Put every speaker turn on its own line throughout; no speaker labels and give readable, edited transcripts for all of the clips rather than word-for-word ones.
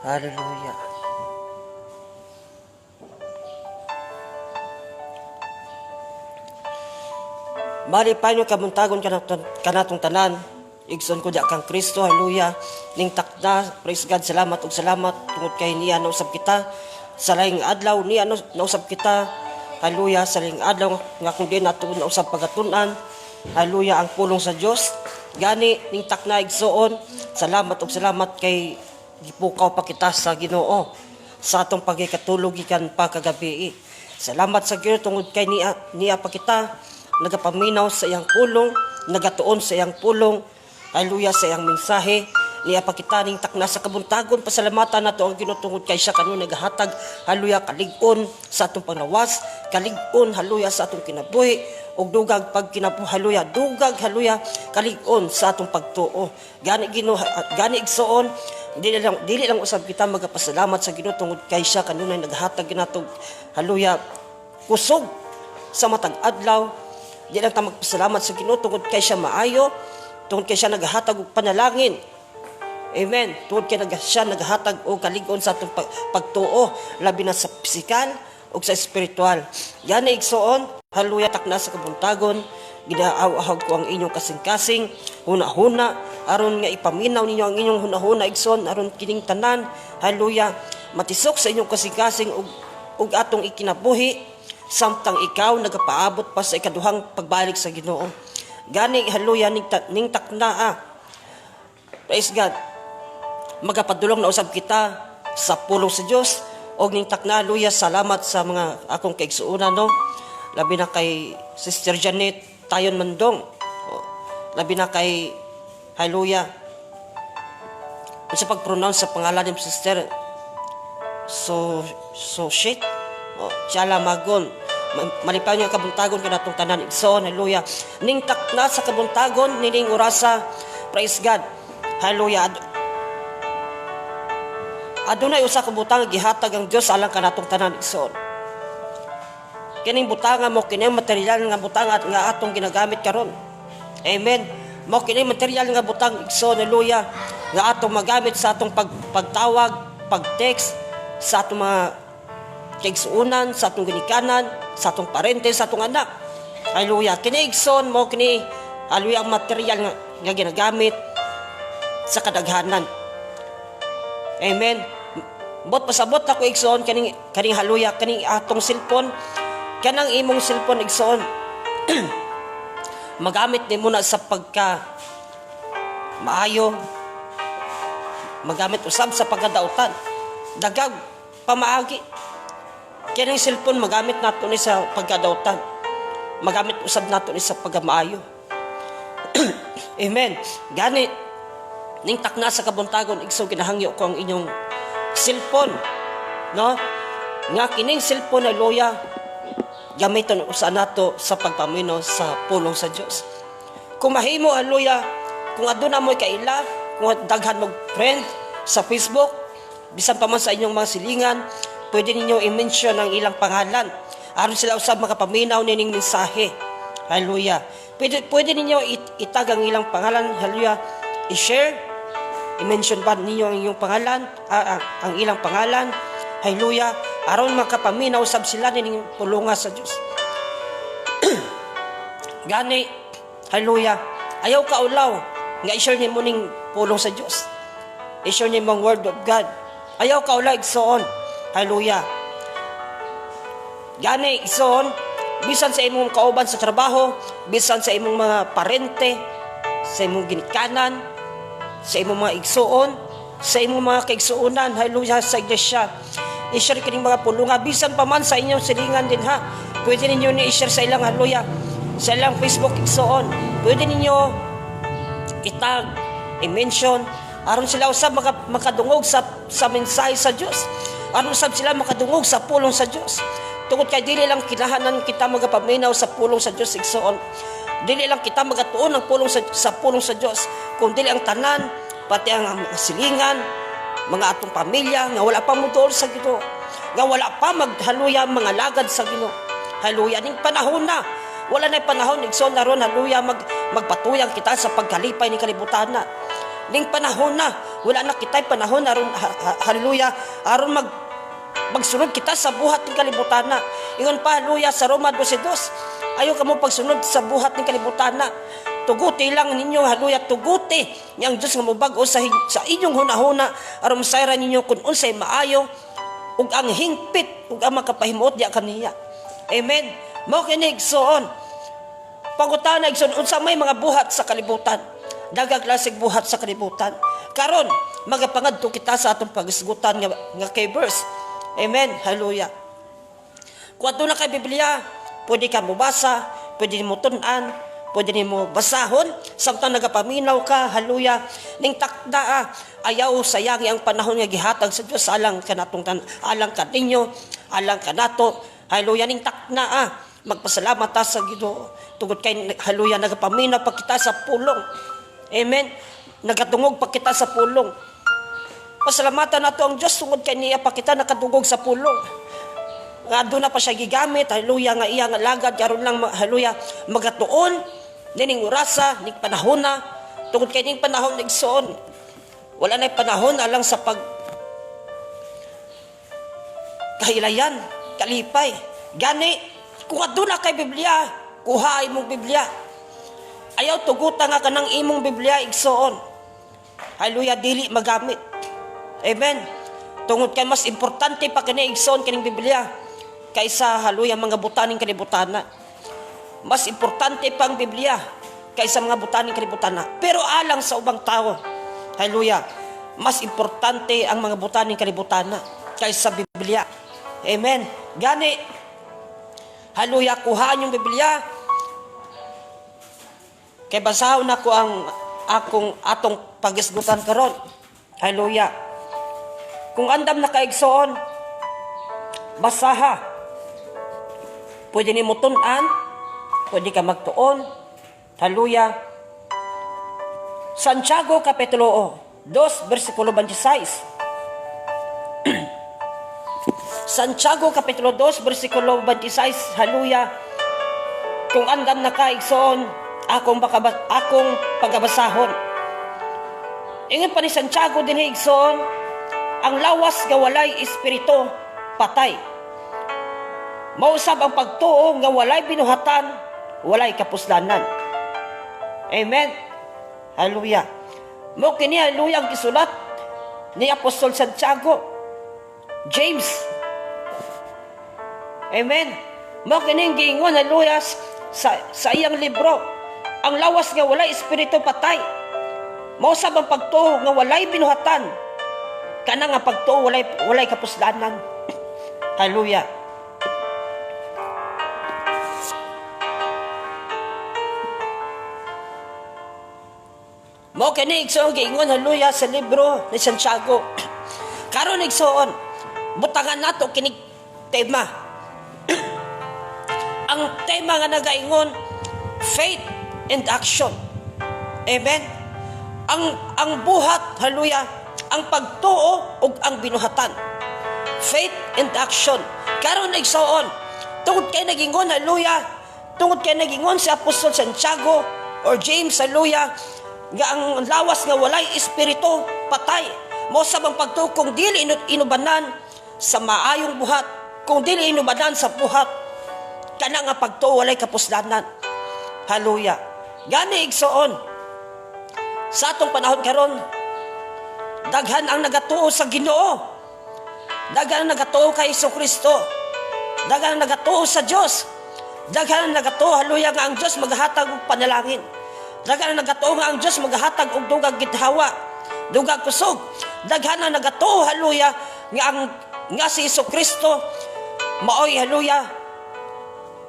Hallelujah. Malipay no kabuntagon kanatong tanan. Igsoon ko diya kang Kristo, hallelujah. Ning takna, praise God, salamat ug salamat tungod kay niya nausab kita sa laing adlaw, niya nausab kita. Hallelujah, sa laing adlaw nga kung di nato nausab pagatun-an. Hallelujah, ang pulong sa Dios. Gani ning takna, igsoon, salamat ug salamat kay gipukaw pa kita sa Ginoo sa atong pagkatulog gikan pa kagabi. Salamat sa Ginoo tungod kay niya, niya pa kita nagapaminaw sa iyang pulong, nagatuon sa iyang pulong. Hallelujah, sa iyang mensahe. Niya pa kita ning takna sa kabuntagon, pasalamatan nato ang Ginoo tungod kay siya kanunay nagahatag, hallelujah, kalig-on sa atong panglawas, kalig-on, hallelujah, sa atong kinabuhi ug dugag pagkinabuhi, hallelujah, dugag, hallelujah, kalig-on sa atong pagtuo. Gani Ginoo, gani igsoon, dili lang usab kita magapasalamat sa Ginoo tungod kay siya kanunay naghatag ginato, hallelujah, kusog sa matag adlaw. Di lang ta magpasalamat sa Ginoo tungod kay siya maayo, tungod kay siya naghatag og panalangin. Amen. Tungod kay siya naghatag og kalig-on sa atong pagtuo, labi na sa pisikal ug sa espiritual. Yan igsoon, hallelujah, takna sa kabuntagon, ginaaw-ahag ko ang inyong kasing-kasing, huna-huna, aron nga ipaminaw ninyo ang inyong huna-huna, igsoon, aron kining tanan, hallelujah, matisok sa inyong kasing-kasing ug atong ikinabuhi samtang ikaw nagapaabot pa sa ikaduhang pagbalik sa Ginoo. Gani, hallelujah, ning takna, praise God, magapadulong na usab kita sa pulong sa Dios. Og ning takna, hallelujah, salamat sa mga akong kaigsuonan, no, labi na kay Sister Janet Tayon Mandong. O, labi na kay, hallelujah, sa pag-pronounce sa pangalan ni Sister so so shit o Chala Magon. Malipay nga kabuntagon kanatong tanan, igsoon. Hallelujah, ning takna sa kabuntagon nining orasa, praise God, hallelujah, adunay usa ka butang nga gihatag ang Dios alang kanatong tanan, igsoon. Kining butanga mo kini material nga butang at nga atong ginagamit karon. Amen. Mo kini material nga butang, igsoon, hallelujah, nga atong magamit sa atong pagtawag, pag-text sa atong mga kaigsuonan, sa atong ginikanan, sa atong parente, sa atong anak. Hallelujah. Kini, igsoon, mo kini, hallelujah, ang material nga ginagamit sa kadaghanan. Amen. Bot pasabot ako, igsoon, kaning hallelujah, kaning atong cellphone, kanang imong cellphone, igsoon, magamit nimo na sa pagka maayo, magamit usab sa pagkadautan. Dagag pamaagi. Kining cellphone magamit nato ni sa pagkadautan. Magamit usab nato ni sa pagkamaayo. Amen. Gani ning takna sa kabuntagon, igsoon, ginahangyo ko ang inyong cellphone, no, nga kining cellphone, hallelujah, gamiton usa nato sa pagpaminaw sa pulong sa Dios. Kung mahimo, hallelujah, kung aduna mo'y kaila, kung daghan mo friend sa Facebook, bisan pa man sa inyong mga silingan, pwede ninyo i-mention ang ilang pangalan aron sila usab makapaminaw nining mensahe. Hallelujah. Pwede ninyo itag ang ilang pangalan, hallelujah, i-share, i-mention ba ninyo ang inyong pangalan, ang ilang pangalan, hallelujah, aron makapaminaw sab sila nining pulunga sa Dios. Gani, hallelujah, ayaw kaulaw nga i-share nimo ning pulong sa Dios. I-share nimo ang word of God. Ayaw kaulaw, igsoon. Hallelujah. Gani, igsoon, bisan sa imong kauban sa trabaho, bisan sa imong mga parente, sa imong ginikanan, sa imong mga igsoon, sa imong mga kaigsuonan, hallelujah, sa iglesia. I-share kining mga pulunga, bisan pa man sa inyong silingan din ha. Pwede ninyo ni i-share sa ilang, hallelujah, sa ilang Facebook, igsoon. Pwede ninyo itag, i-mention, aron sila usab makadungog sa mensahe sa Dios. Aron usab sila makadungog sa pulong sa Dios. Tungod kay dili lang kinahanglan kita magapaminaw sa pulong sa Dios, igsoon. Dili lang kita magatuon ng pulong sa pulong sa Dios, kung dili ang tanan, pati ang mga silingan, mga atong pamilya nga wala pa motuo sa Ginoo, nga wala pa maghaluya mga lagad sa Ginoo. Hallelujah, ning panahon na. Wala na panahon, igsoon, na ron, hallelujah, magpatuyang kita sa pagkalipay ni kalibutan na. Ning panahon na, wala na kita'y panahon aron, hallelujah, aron magsunod kita sa buhat ng kalibutan na. Ingon pa, hallelujah, sa Roma 12:2, ayaw kamo pagsunod sa buhat ng kalibutan na. Tuguti lang ninyo, hallelujah, tuguti niyang Diyos nga mobag-o sa inyong hunahuna aron masayran ninyo kung unsay maayo ug ang hingpit ug ang makapahimuot diya kaniya. Amen. Mao kini, igsoon. Pangutana, igsoon, unsa may mga buhat sa kalibutan? Daghang klaseng buhat sa kalibutan. Karon, magapangadto kita sa atong pagisgutan nga key verse. Amen. Hallelujah. Kung aduna kay Biblia, pwede ka mobasa, pwede mo tun-an, pwede nimo basahon samtang nagapaminaw ka, hallelujah. Ning takda, ayaw sayangi ang panahon nga gihatag sa Dios alang kanatong alang kaninyo, alang kanato. Hallelujah, ning takna magpasalamat ta sa Ginoo tungod kay, hallelujah, nagapaminaw pa kita sa pulong. Amen. Nagatungog pa kita sa pulong. Pasalamatan nato ang Dios tungod kay niya pa kita nakadungog sa pulong. Nga aduna pa siya gigamit, hallelujah, nga iya nga lagad karon lang, hallelujah, magatuon nining orasa, ning panahon na, tungod kay ning panahon, igsoon, wala na panahon alang sa pag kahilayan, kalipay. Gani, kung aduna kay Biblia, kuha imong Biblia. Ayaw tugutan nga kanang imong Biblia, igsoon, hallelujah, dili magamit. Amen. Tungod kay mas importante pa kini, igsoon, kining Biblia kaysa, hallelujah, mga butaning kalibutana. Mas importante pa ang Biblia kaysa mga butaning kalibutana. Pero alang sa ubang tao, hallelujah, mas importante ang mga butaning kalibutana kaysa Biblia. Amen. Gani, hallelujah, kuhaan yung Biblia. Kay basahon nako ang akong atong pagisgutan karon. Hallelujah. Kung andam na ka, igsoon, basaha. Pwede nimo tun-an, pwede ka magtuon. Hallelujah. Santiago Kapitulo 2, versikulo 26. Santiago Kapitulo 2, versikulo 26, hallelujah. Kung andam na ka, igsoon, akong pagabasahon. Ingon pa ni Santiago din, igsoon, ang lawas nga walay espiritu, patay. Mausab ang pagtuo nga walay binuhatan, walay kapuslanan. Amen. Hallelujah. Mao kini, hallelujah, ang gisulat ni Apostol Santiago, James. Amen. Mao kini ang giingon, hallelujah, sa iyang libro. Ang lawas nga walay espiritu, patay. Mausab ang pagtuo nga walay binuhatan. Kana nga pagtuo walay kapuslanan. Hallelujah. Mao kini, igsoon, giingon, hallelujah, sa libro ni Santiago. Karon, igsoon, butangan nato kinig tema. Ang tema nga nagaingon, faith and action. Amen. Ang buhat, hallelujah, ang pagtuo ug ang binuhatan. Faith and action. Karon, igsoon, tungod kay nagingon, hallelujah, tungod kay nagingon si Apostol Santiago or James, hallelujah, nga ang lawas nga walay espiritu, patay. Mao sab ang pagtuo kung dili inubanan sa maayong buhat, kung dili inubanan sa buhat, kana nga pagtuo walay kapuslanan. Hallelujah. Gani, igsoon, sa atong panahon karon, daghan ang nagatuo sa Ginoo. Daghan ang nagatuo kay Kristo. Daghan ang nagatuo sa Dios. Daghan ang nagatuo, hallelujah, nga ang Dios maghatag og panalangin. Daghan ang nagatuo nga ang Dios maghatag og dugag ginhawa, dugag kusog. Daghan ang nagatuo, hallelujah, nga ang nga si Kristo maoy, hallelujah,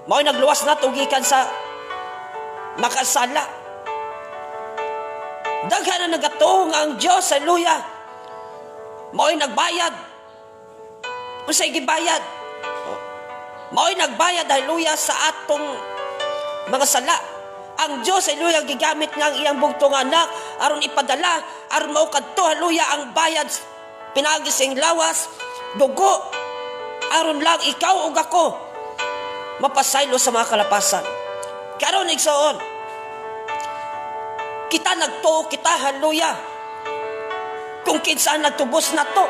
maoy nagluwas nato gikan sa makasala. Daghan ang nagatuo nga ang Dios, hallelujah, maoy nagbayad. Unsay gibayad? Maoy nagbayad, hallelujah, sa atong mga sala. Ang Diyos, hallelujah, gigamit nga ang iyang bugtong anak aron ipadala, aron mao kadto, hallelujah, ang bayad pinaagi sa iyang lawas, dugo, aron lang ikaw ug ako mapasaylo sa mga kalapasan. Karon, igsoon, kita nagtuo kita, hallelujah. Kung kinsa ang nagtubos nato.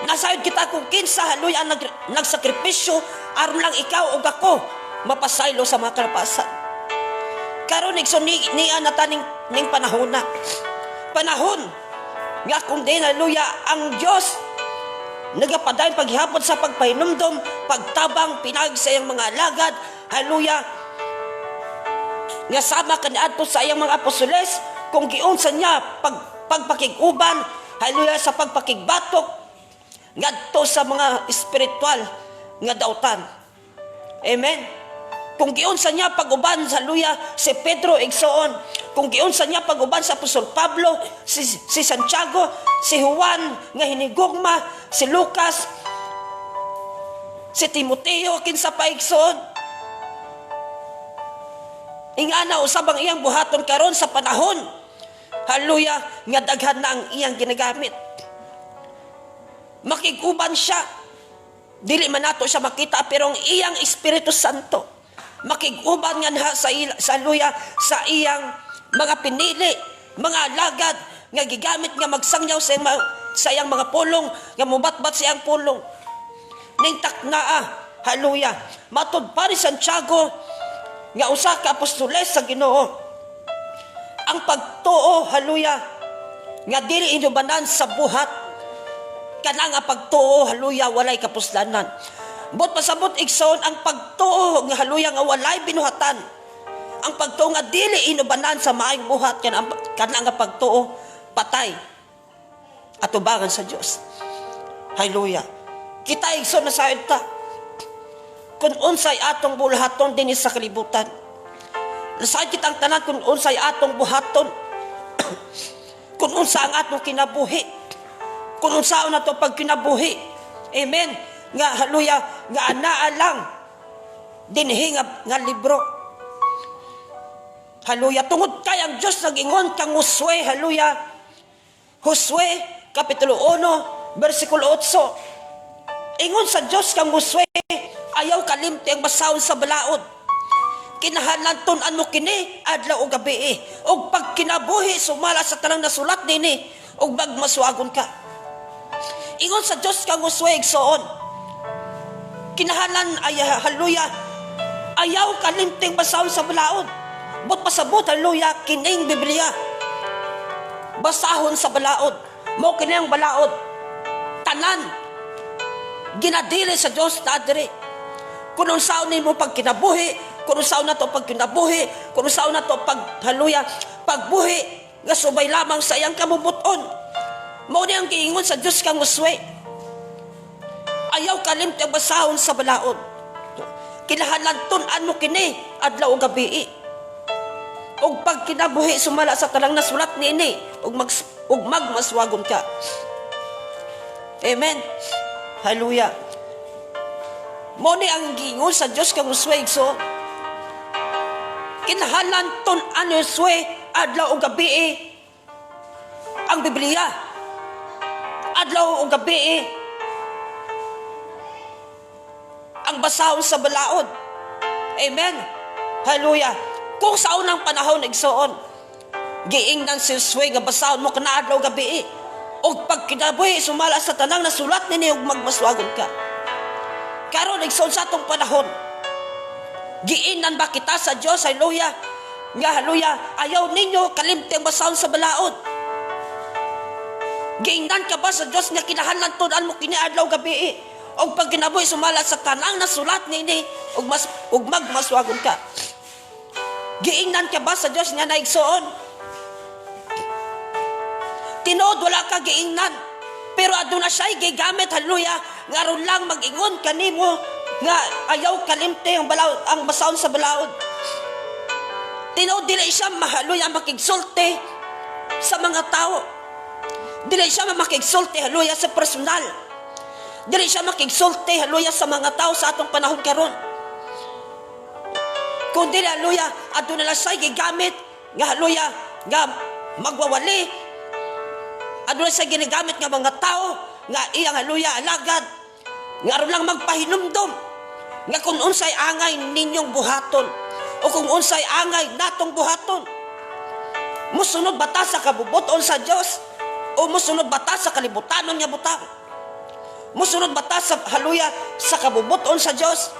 Nasayod kita kung kinsa, hallelujah, ang nagsakripisyo aron lang ikaw ug ako mapasaylo sa mga kalapasan. Karon, igsoon, ni niya na taning ning panahon na. Panahon nga kung di, hallelujah, ang Dios nagapadayon paghihapon sa pagpahinumdom, pagtabang pinag sa iyang mga alagad, hallelujah, nga sama kaniadto sa iyang mga apostoles kung giunsa niya pagpakig-uban, hallelujah, sa pagpakigbatok ngadto sa mga espiritual nga dautan. Amen. Kung giunsa niya pag-uban sa, hallelujah, si Pedro, igsoon, kung giunsa niya pag-uban sa Apostol Pablo, si Santiago, si Juan nga hinigugma, si Lucas, si Timoteo, kinsa pa, igsoon. Ingana usab ang iyang buhaton karon sa panahon, hallelujah, nga daghan na ang iyang ginagamit. Makig-uban siya. Dili man nato siya makita, pero ang iyang Espiritu Santo makig-uban nga sa, hallelujah, sa iyang mga pinili, mga alagad nga gigamit nga magsangyaw sa iyang mga pulong, nga mubatbat sa iyang pulong. Ning taknaa, hallelujah. Matud pa ni Santiago nga usa ka apostoles sa Ginoo, ang pagtuo, hallelujah, nga dili inubanan sa buhat, kana nga pagtuo, hallelujah, walay kapuslanan. But pasabot, igsoon, ang pagtuo nga, hallelujah, nga walay binuhatan, ang pagtuo nga dili inubanan sa maayong buhat, kana nga pagtuo patay atubangan sa Dios. Hallelujah. Kita, igsoon, nasayod ta kung unsay atong buluhaton dinhi sa kalibutan. Nasayod kitang tanan kung unsay atong buhaton, kung unsa ang atong kinabuhi, kung unsaon nato pagkinabuhi. Amen. Nga, hallelujah, nga anaa lang dinhi nga libro. Hallelujah. Tungod kay ang Diyos nag-ingon kang Josue, hallelujah. Josue, Kapitulo 1, versikulo 8. Ingon sa Diyos kang Josue, "Ayaw kalimti ang basahon sa balaod. Kinahanglan tun-an mo kini adlaw o gabi ug pagkinabuhi sumala sa tanang nasulat nini ug magmaswagon ka." Ingon sa Diyos kang Josue, igsoon. Kinahanglan ay, hallelujah, ayaw kalimting basahon sa balaod. But pasabot, hallelujah, kining Biblia basahon sa balaod. Mo kini ang balaod. Tanan ginadili sa Dios na diri. Kung unsaon nimo pagkinabuhi, kung unsaon nato pagkinabuhi, kung unsaon nato pag, hallelujah, pagbuhi nga subay lamang sa iyang kabubuton. Mao ni ang giingon sa Dios kang Josue. Ayaw kalimti ang basahon sa balaod. Kinahanglan tun-an mo kini adlaw o gabi ug pagkinabuhi sumala sa tanang nasulat niini ug magmaswagon ka. Amen. Hallelujah. Mo ni ang giingon sa Dios kang Josue, igsoon. Kinahanglan tun-an ni Josue adlaw o gabi ang Biblia. Adlaw o gabi ang basahon sa balaod. Amen. Hallelujah. Kung sa unang panahon, igsoon, giingnan si Josue nga basahon mo kana adlaw gabi ug pagkinabuhi sumala sa tanang nasulat nini ug magmaswagon ka. Karon, igsoon, sa atong panahon, giingnan ba kita sa Dios, hallelujah, nga, hallelujah, ayaw ninyo kalimti ang basahon sa balaod? Giingnan ka ba sa Dios nga kinahanglan tun-an mo kini adlaw gabi ug pagkinabuhi sumala sa tanang nasulat nini ug magmaswagon ka? Giingnan ka ba sa Dios nga na, igsoon? Tinuod wala ka giingnan. Pero aduna siya gigamit, hallelujah, nga aron lang mag-ingon kanimo nga ayaw kalimti ang balaod, ang basahon sa balaod. Tinuod dili siya, hallelujah, makigsulti sa mga tao. Dili siya makigsulti, hallelujah, sa personal. Dili siya makigsulti, hallelujah, sa mga tao sa atong panahon karon. Kung dili, hallelujah, aduna lang siya gigamit nga, hallelujah, nga magwawali. Aduna siya ginagamit nga mga tao nga iyang, hallelujah, alagad nga aron lang magpahinumdom nga kung unsay angay ninyong buhaton o kung unsay angay natong buhaton, musunod ba ta sa kabubuton sa Dios? O musunod ba ta sa kalibutanon nga butang? Musunod ba ta sa, hallelujah, sa kabubuton sa Dios?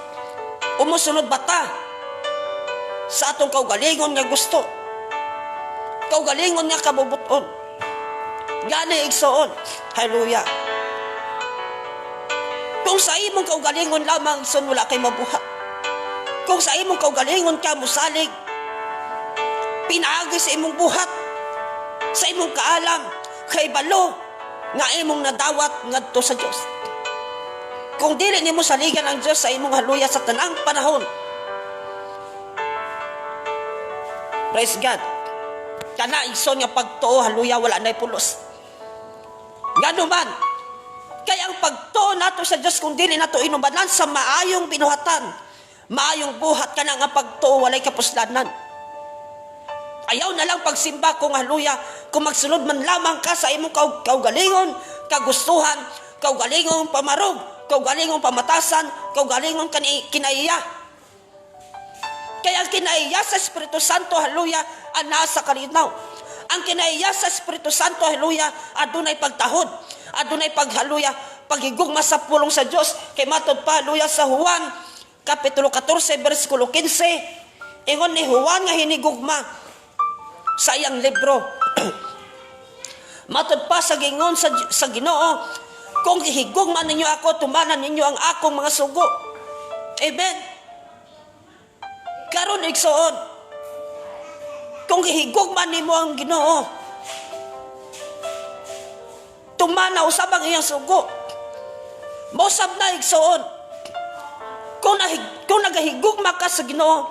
O musunod ba ta sa atong kaugalingon nga gusto? Kaugalingon nga kabubuton. Gani, igsoon. Hallelujah. Kung sa imong kaugalingon lamang, igsoon, wala kay mabuhat. Kung sa imong kaugalingon ka musalig, pinaagi sa imong buhat, sa imong kaalam, kay balo nga imong nadawat ngadto sa Dios. Kung dili nimo saligan ang Dios sa imong, hallelujah, sa tanang panahon. Praise God. Kana, igsoon, nga pagtuo, hallelujah, wala na'y pulos. Ngano man, kay ang pagtuo nato sa Dios, kung dili nato inubanan sa maayong binuhatan, maayong buhat, kana nga pagtuo walay kapuslanan. Ayaw na lang pagsimba kung, hallelujah, kung magsunod man lamang ka sa imong kaugalingon, kagustuhan, kaugalingon pamarog, kaugalingon pamatasan, kaugalingon kinaiya. Kaya ang kinaiya sa Espiritu Santo, hallelujah, ang nasa kalinaw. Ang kinaiya sa Espiritu Santo, hallelujah, adunay pagtahod, adunay pag, hallelujah, paghigugma sa pulong sa Dios. Kay matod pa, hallelujah, sa Juan, Kapitulo 14, versikulo 15, ingon ni Juan nga hinigugma sa iyang libro. Matod pa sa gingon sa Ginoo, "Kung gihigugma ninyo ako, tumanan ninyo ang akong mga sugo." Amen. Karon, igsoon, kung gihigugma nimo ang Ginoo, tumana usab ang iyang sugo. Mosab na, igsoon. Kung nagahigugma ka sa Ginoo,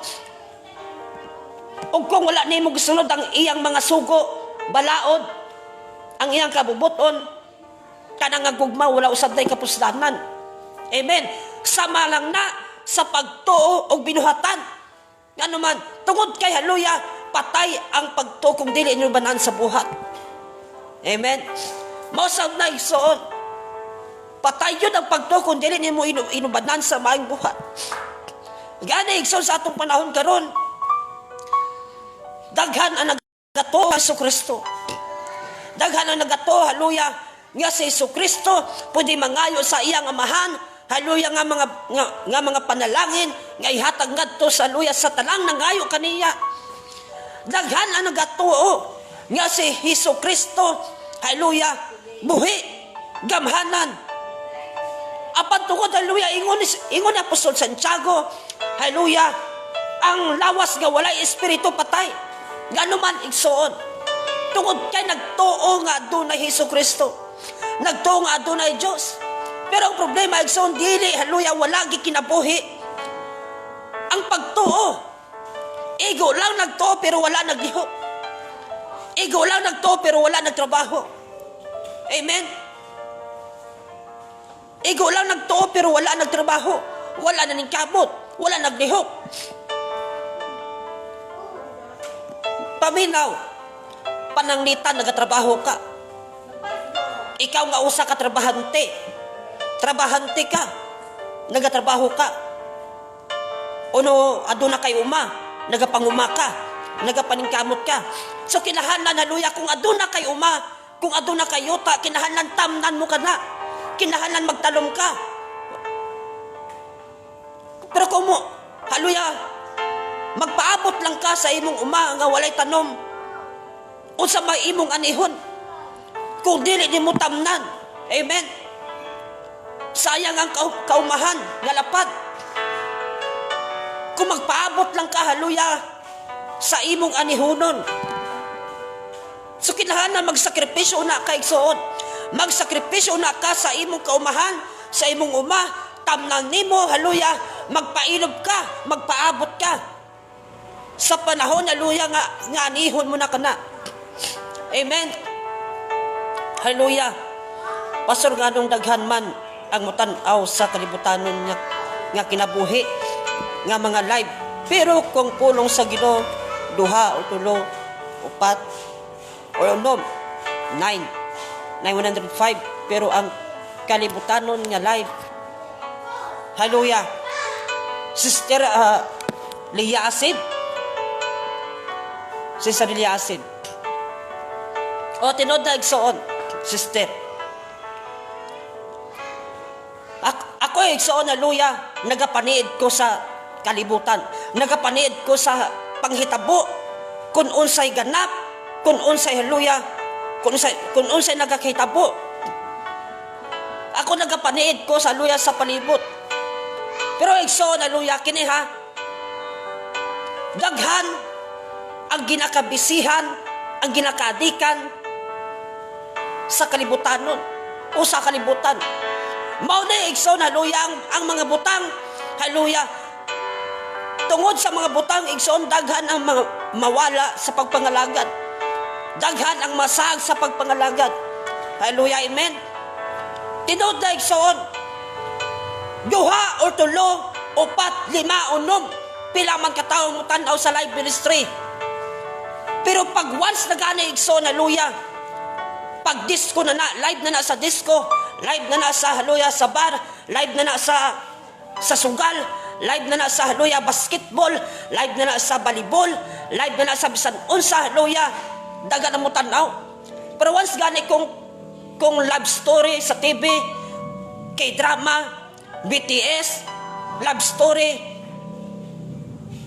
ug kung wala nimo gisunod ang iyang mga sugo, balaod, ang iyang kabubuton, kanang nga gugma wala usab nay kapuslanan. Amen. Sama lang na sa pagtuo og binuhatan. Ngano man, tungod kay, hallelujah, patay ang pagtuo kung dili inubanan sa buhat. Amen. Mao na, igsoon. Patay yun ang pagtuo kung dili nimo inubanan sa maayong buhat. Gani, igsoon, sa atong panahon karon, daghan ang nagatuo sa Kristo. Daghan ang nagatuo, hallelujah, nga si Hesus Kristo pwede mangayo sa iyang amahan, hallelujah, nga mga panalangin nga ihatag ngadto sa, hallelujah, sa tanang nangayo kaniya. Daghan ang nagatuo nga si Hesus Kristo, hallelujah, buhi, gamhanan. Apan tungod, hallelujah, ingon ni Apostol Santiago, hallelujah, ang lawas nga walay espiritu patay. Ngano man, igsoon? Tungod kay nagtuo nga adunay Hesus Kristo. Nagtuo nga adunay Dios. Pero ang problema, igsoon, dili, hallelujah, wala gikinabuhi ang pagtuo. Igo lang nagtuo pero wala naglihok. Igo lang nagtuo pero wala nagtrabaho. Amen. Igo lang nagtuo pero wala nagtrabaho. Wala na ningkamot. Wala naglihok. Paminaw. Pananglitan nagatrabaho ka. Ikaw nga usa ka trabahante. Trabahante ka. Nagatrabaho ka. Uno aduna kay uma, nagapanguma ka, nagapaningkamot ka. So kinahanglan, hallelujah, kung aduna kay uma, kung aduna kay yuta, kinahanglan tamnan mo ka na. Kinahanglan magtalom ka. Pero kung mo, hallelujah, magpaabot lang ka sa imong uma nga walay tanom, unsa may imong anihon kung dili nimo tamnan? Amen. Sayang ang kaumahan nga lapad. Kung magpaabot lang ka, hallelujah, sa imong anihunon. So kinahanglan magsakripisyo na ka, igsoon. Magsakripisyo na ka sa imong kaumahan, sa imong uma, tamnan nimo, hallelujah, magpailob ka, magpaabot ka. Sa panahon, hallelujah, nga anihon mo na kana. Amen. Hallelujah. "Pastor, nganong daghan man ang mutan-aw sa kalibutanon nga kinabuhi, nga mga live? Pero kung pulong sa Ginoo, duha o tulo, upat, o unom, nine, 905, pero ang kalibutanon nga live?" Hallelujah. Sister Leah Asid. Sister Leah Asid. O, tinuod na, igsoon. Sister. Ako, igsoon, hallelujah, nagapaniid ko sa kalibutan. Nagapaniid ko sa panghitabo. Kung unsay ganap, kung unsay, hallelujah, kung unsay nagakahitabo. Ako, nagapaniid ko sa, hallelujah, sa palibot. Pero igsoon, hallelujah, kini ha, daghan ang ginakabisihan, ang ginakaadikan sa kalibutan nun o sa kalibutan. Mao na, igsoon, hallelujah, ang mga butang, hallelujah, tungod sa mga butang, igsoon, daghan ang mga mawala sa pagpangalagad. Daghan ang masag sa pagpangalagad. Hallelujah, amen. Tinuod na, igsoon, duha or tulo, upat, lima, unom, pila man katawo mo tan-aw sa live ministry. Pero pag once na gani, igsoon, hallelujah, pag disco na na, live na na sa disco, live na na sa, hallelujah, sa bar, live na na sa sugal, live na na sa, hallelujah, basketball, live na na sa volleyball, live na na sa bisan unsa, hallelujah, daghan na mo tanaw. Pero once gani kung love story sa TV, K-drama, BTS, love story,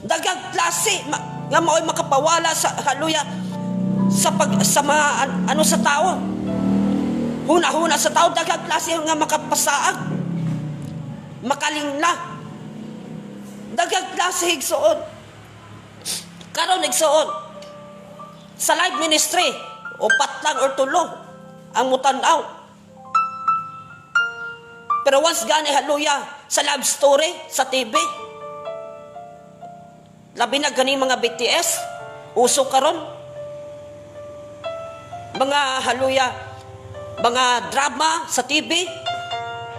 daghang klase nga mao'y makapawala sa, hallelujah, sa mga ano sa tao. Huna-huna sa tao, daghang klase nga makapasaag. Makalingla. Daghang klase, igsoon. Karon, igsoon, sa live ministry, upat lang or tulo ang mutanaw. Pero once gani, hallelujah, sa love story sa TV, labi na gani mga BTS, uso karon. Mga, hallelujah, mga drama sa TV,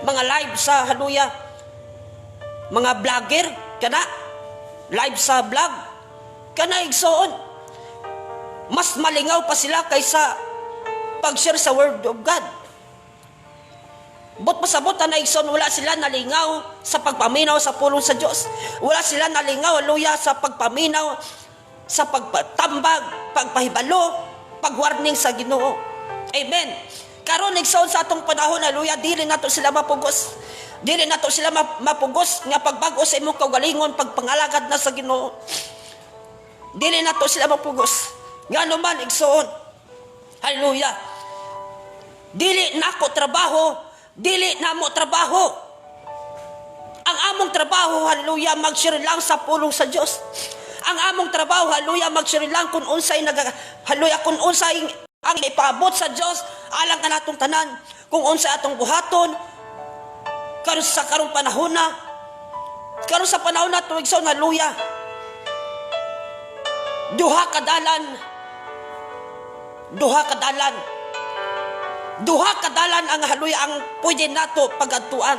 mga live sa, hallelujah, mga vlogger, kana, live sa vlog, kana, igsoon. Mas malingaw pa sila kaysa pag-share sa Word of God. But pasabot na, igsoon, wala sila nalingaw sa pagpaminaw sa pulong sa Diyos. Wala sila nalingaw, hallelujah, sa pagpaminaw, sa pagpatambag, pagpahibalo, pagwarning sa Ginoo. Amen. Karon, igsoon, sa atong panahon, hallelujah, dili nato sila mapugos. Dili nato sila mapugos nga pagbag-o sa imong kaugalingon, pagpangalagad na sa Ginoo. Dili nato sila mapugos. Ngano man, igsoon. Hallelujah. Dili nako trabaho, dili namo trabaho. Ang among trabaho, hallelujah, mag-share lang sa pulong sa Dios. Ang among trabaho, hallelujah, mag-share lang kung unsay naga, hallelujah, kung unsay ang ipaabot sa Dios alang kanatong tanan, kung unsay atong buhaton karon sa karong panahon na. Karon sa panahon na tuig sa, hallelujah. Duha ka dalan. Duha ka dalan. Duha ka dalan ang, hallelujah, ang pwede nato pagadtuan.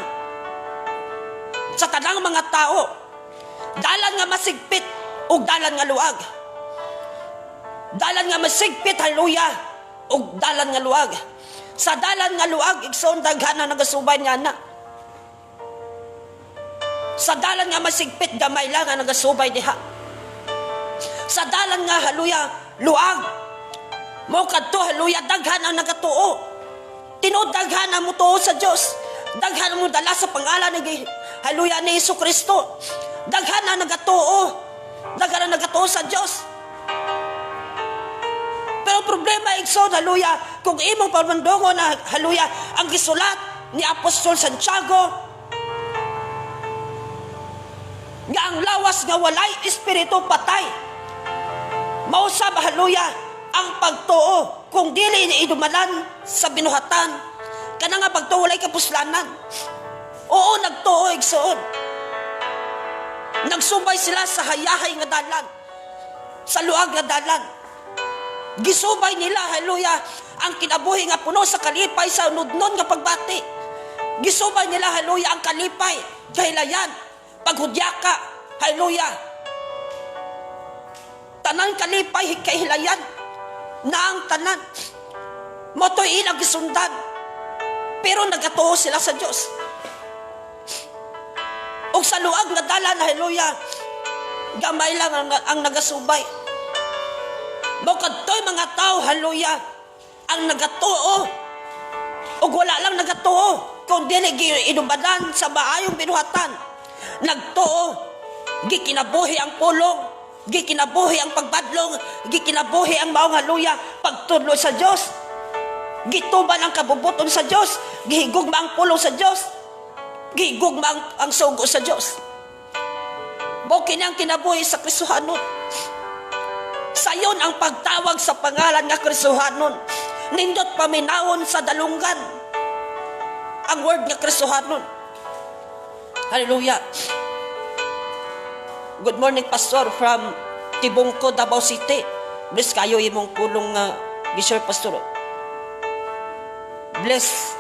Sa tanang mga tao, dalan nga masigpit ug dalan nga luag. Dalan nga masigpit, hallelujah, ug dalan nga luag. Sa dalan nga luag, igsoon, daghan na nagasubay nga na. Sa dalan nga masigpit, gamay lang ang nagasubay diha. Sa dalan nga, hallelujah, luag, mo kadto, hallelujah, daghan ang nagatuo. Tinuod, daghan ang mutuo sa Dios. Daghan ang dala sa pangalan ni, hallelujah, ni Hesus Kristo. Daghan ang nagatuo. Daghan ang nagatuo sa Dios. Pero problema, igsoon, hallelujah, kung imong pamandongo na, hallelujah, ang gisulat ni Apostol Santiago, nga ang lawas nga walay espiritu patay. Mausab, hallelujah, ang pagtuo kung dili idumalan sa binuhatan, kana nga pagtuo walay kapuslanan. Oo, nagtuo, igsoon. Nagsubay sila sa hayahay nga dalan, sa luag nga dalan. Gisubay nila, hallelujah, ang kinabuhi nga puno sa kalipay sa unudnon nga pagbati. Gisubay nila, hallelujah, ang kalipay, kahilayan, paghudyaka, hallelujah. Tanan kalipay, kahilayan, na ang tanan. Moto'y ilang gisundan. Pero nagatuo sila sa Diyos. O sa luag nga dalan, hallelujah, gamay lang ang nagasubay. Mo kadto'y mga tao, hallelujah, ang nagatuo. Ug wala lang nagatuo kung dili giinubanan sa maayong binuhatan. Nagtuo, gikinabuhi ang pulong, gikinabuhi ang pagbadlong, gikinabuhi ang maong, hallelujah, pagtudlo sa Dios. Gituman ang kabubuton sa Dios, gihigugma ang pulong sa Dios, gihigugma ang sugo sa Dios. Mao kini ang kinabuhi sa Kristohanon. Sayon ang pagtawag sa pangalan nga Kristohanon. Nindot paminawon sa dalunggan ang word nga Kristohanon. Hallelujah. Good morning, Pastor, from Tibungko, Davao City. Bless kayo imong pulong nga gi-share, Pastor. Bless.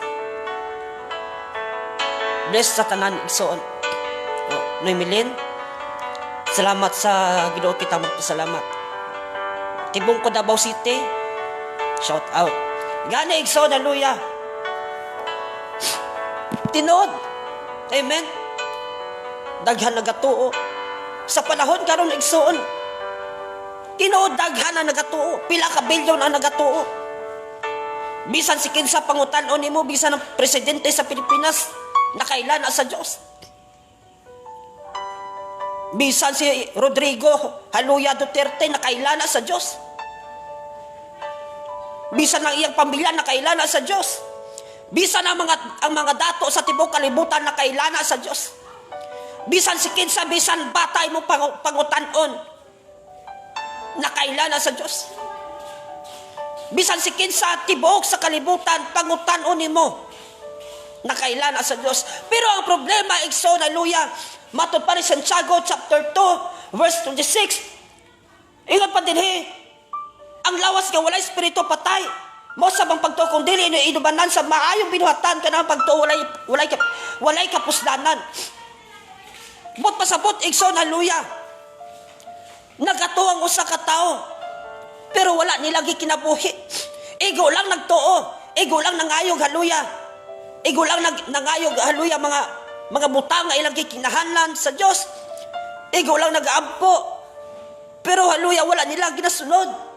Bless sa tanan, igsoon. Oh, Noemilin. Salamat sa Ginoo, kita magpasalamat. Tibungko, Davao City. Shout out. Gani, igsoon, hallelujah. Tinuod. Amen. Daghan nagatuo. Sa panahon karon, igsoon, tinuod daghan ang nagatuo. Pila ka bilyon ang nagatuo. Bisan si kinsa pangutan-on nimo, bisan ang presidente sa Pilipinas, nakaila na sa Dios. Bisan si Rodrigo, hallelujah, Duterte, nakaila na sa Dios. Bisan ang iyang pamilya, nakaila na sa Dios. Bisan ang mga dato sa tibuok kalibutan, nakaila na sa Dios. Bisan si kinsa, bisan batay mo pangutan-on, nakaila na sa Dios. Bisan si kinsa tibuok sa kalibutan pangutan-on nimo, nakaila na sa Dios. Pero ang problema, igsoon, hallelujah, matod pa ni Santiago chapter 2 verse 26. Ingon pa dinhi, ang lawas nga walay espiritu patay. Mao sab ang pagtuo kung dili inubanan sa maayong binuhatan, kanang pagtuo walay kapuslanan. But pasabot, igsoon, hallelujah. Nagatuo ang usa ka tawo, pero wala nila gikinabuhi. Igo lang nagtuo, igo lang nangayog, hallelujah. Igo lang nangayog, hallelujah, mga butang nga ilang gikinahanglan sa Dios. Igo lang nagaampo. Pero, hallelujah, wala nila ginasunod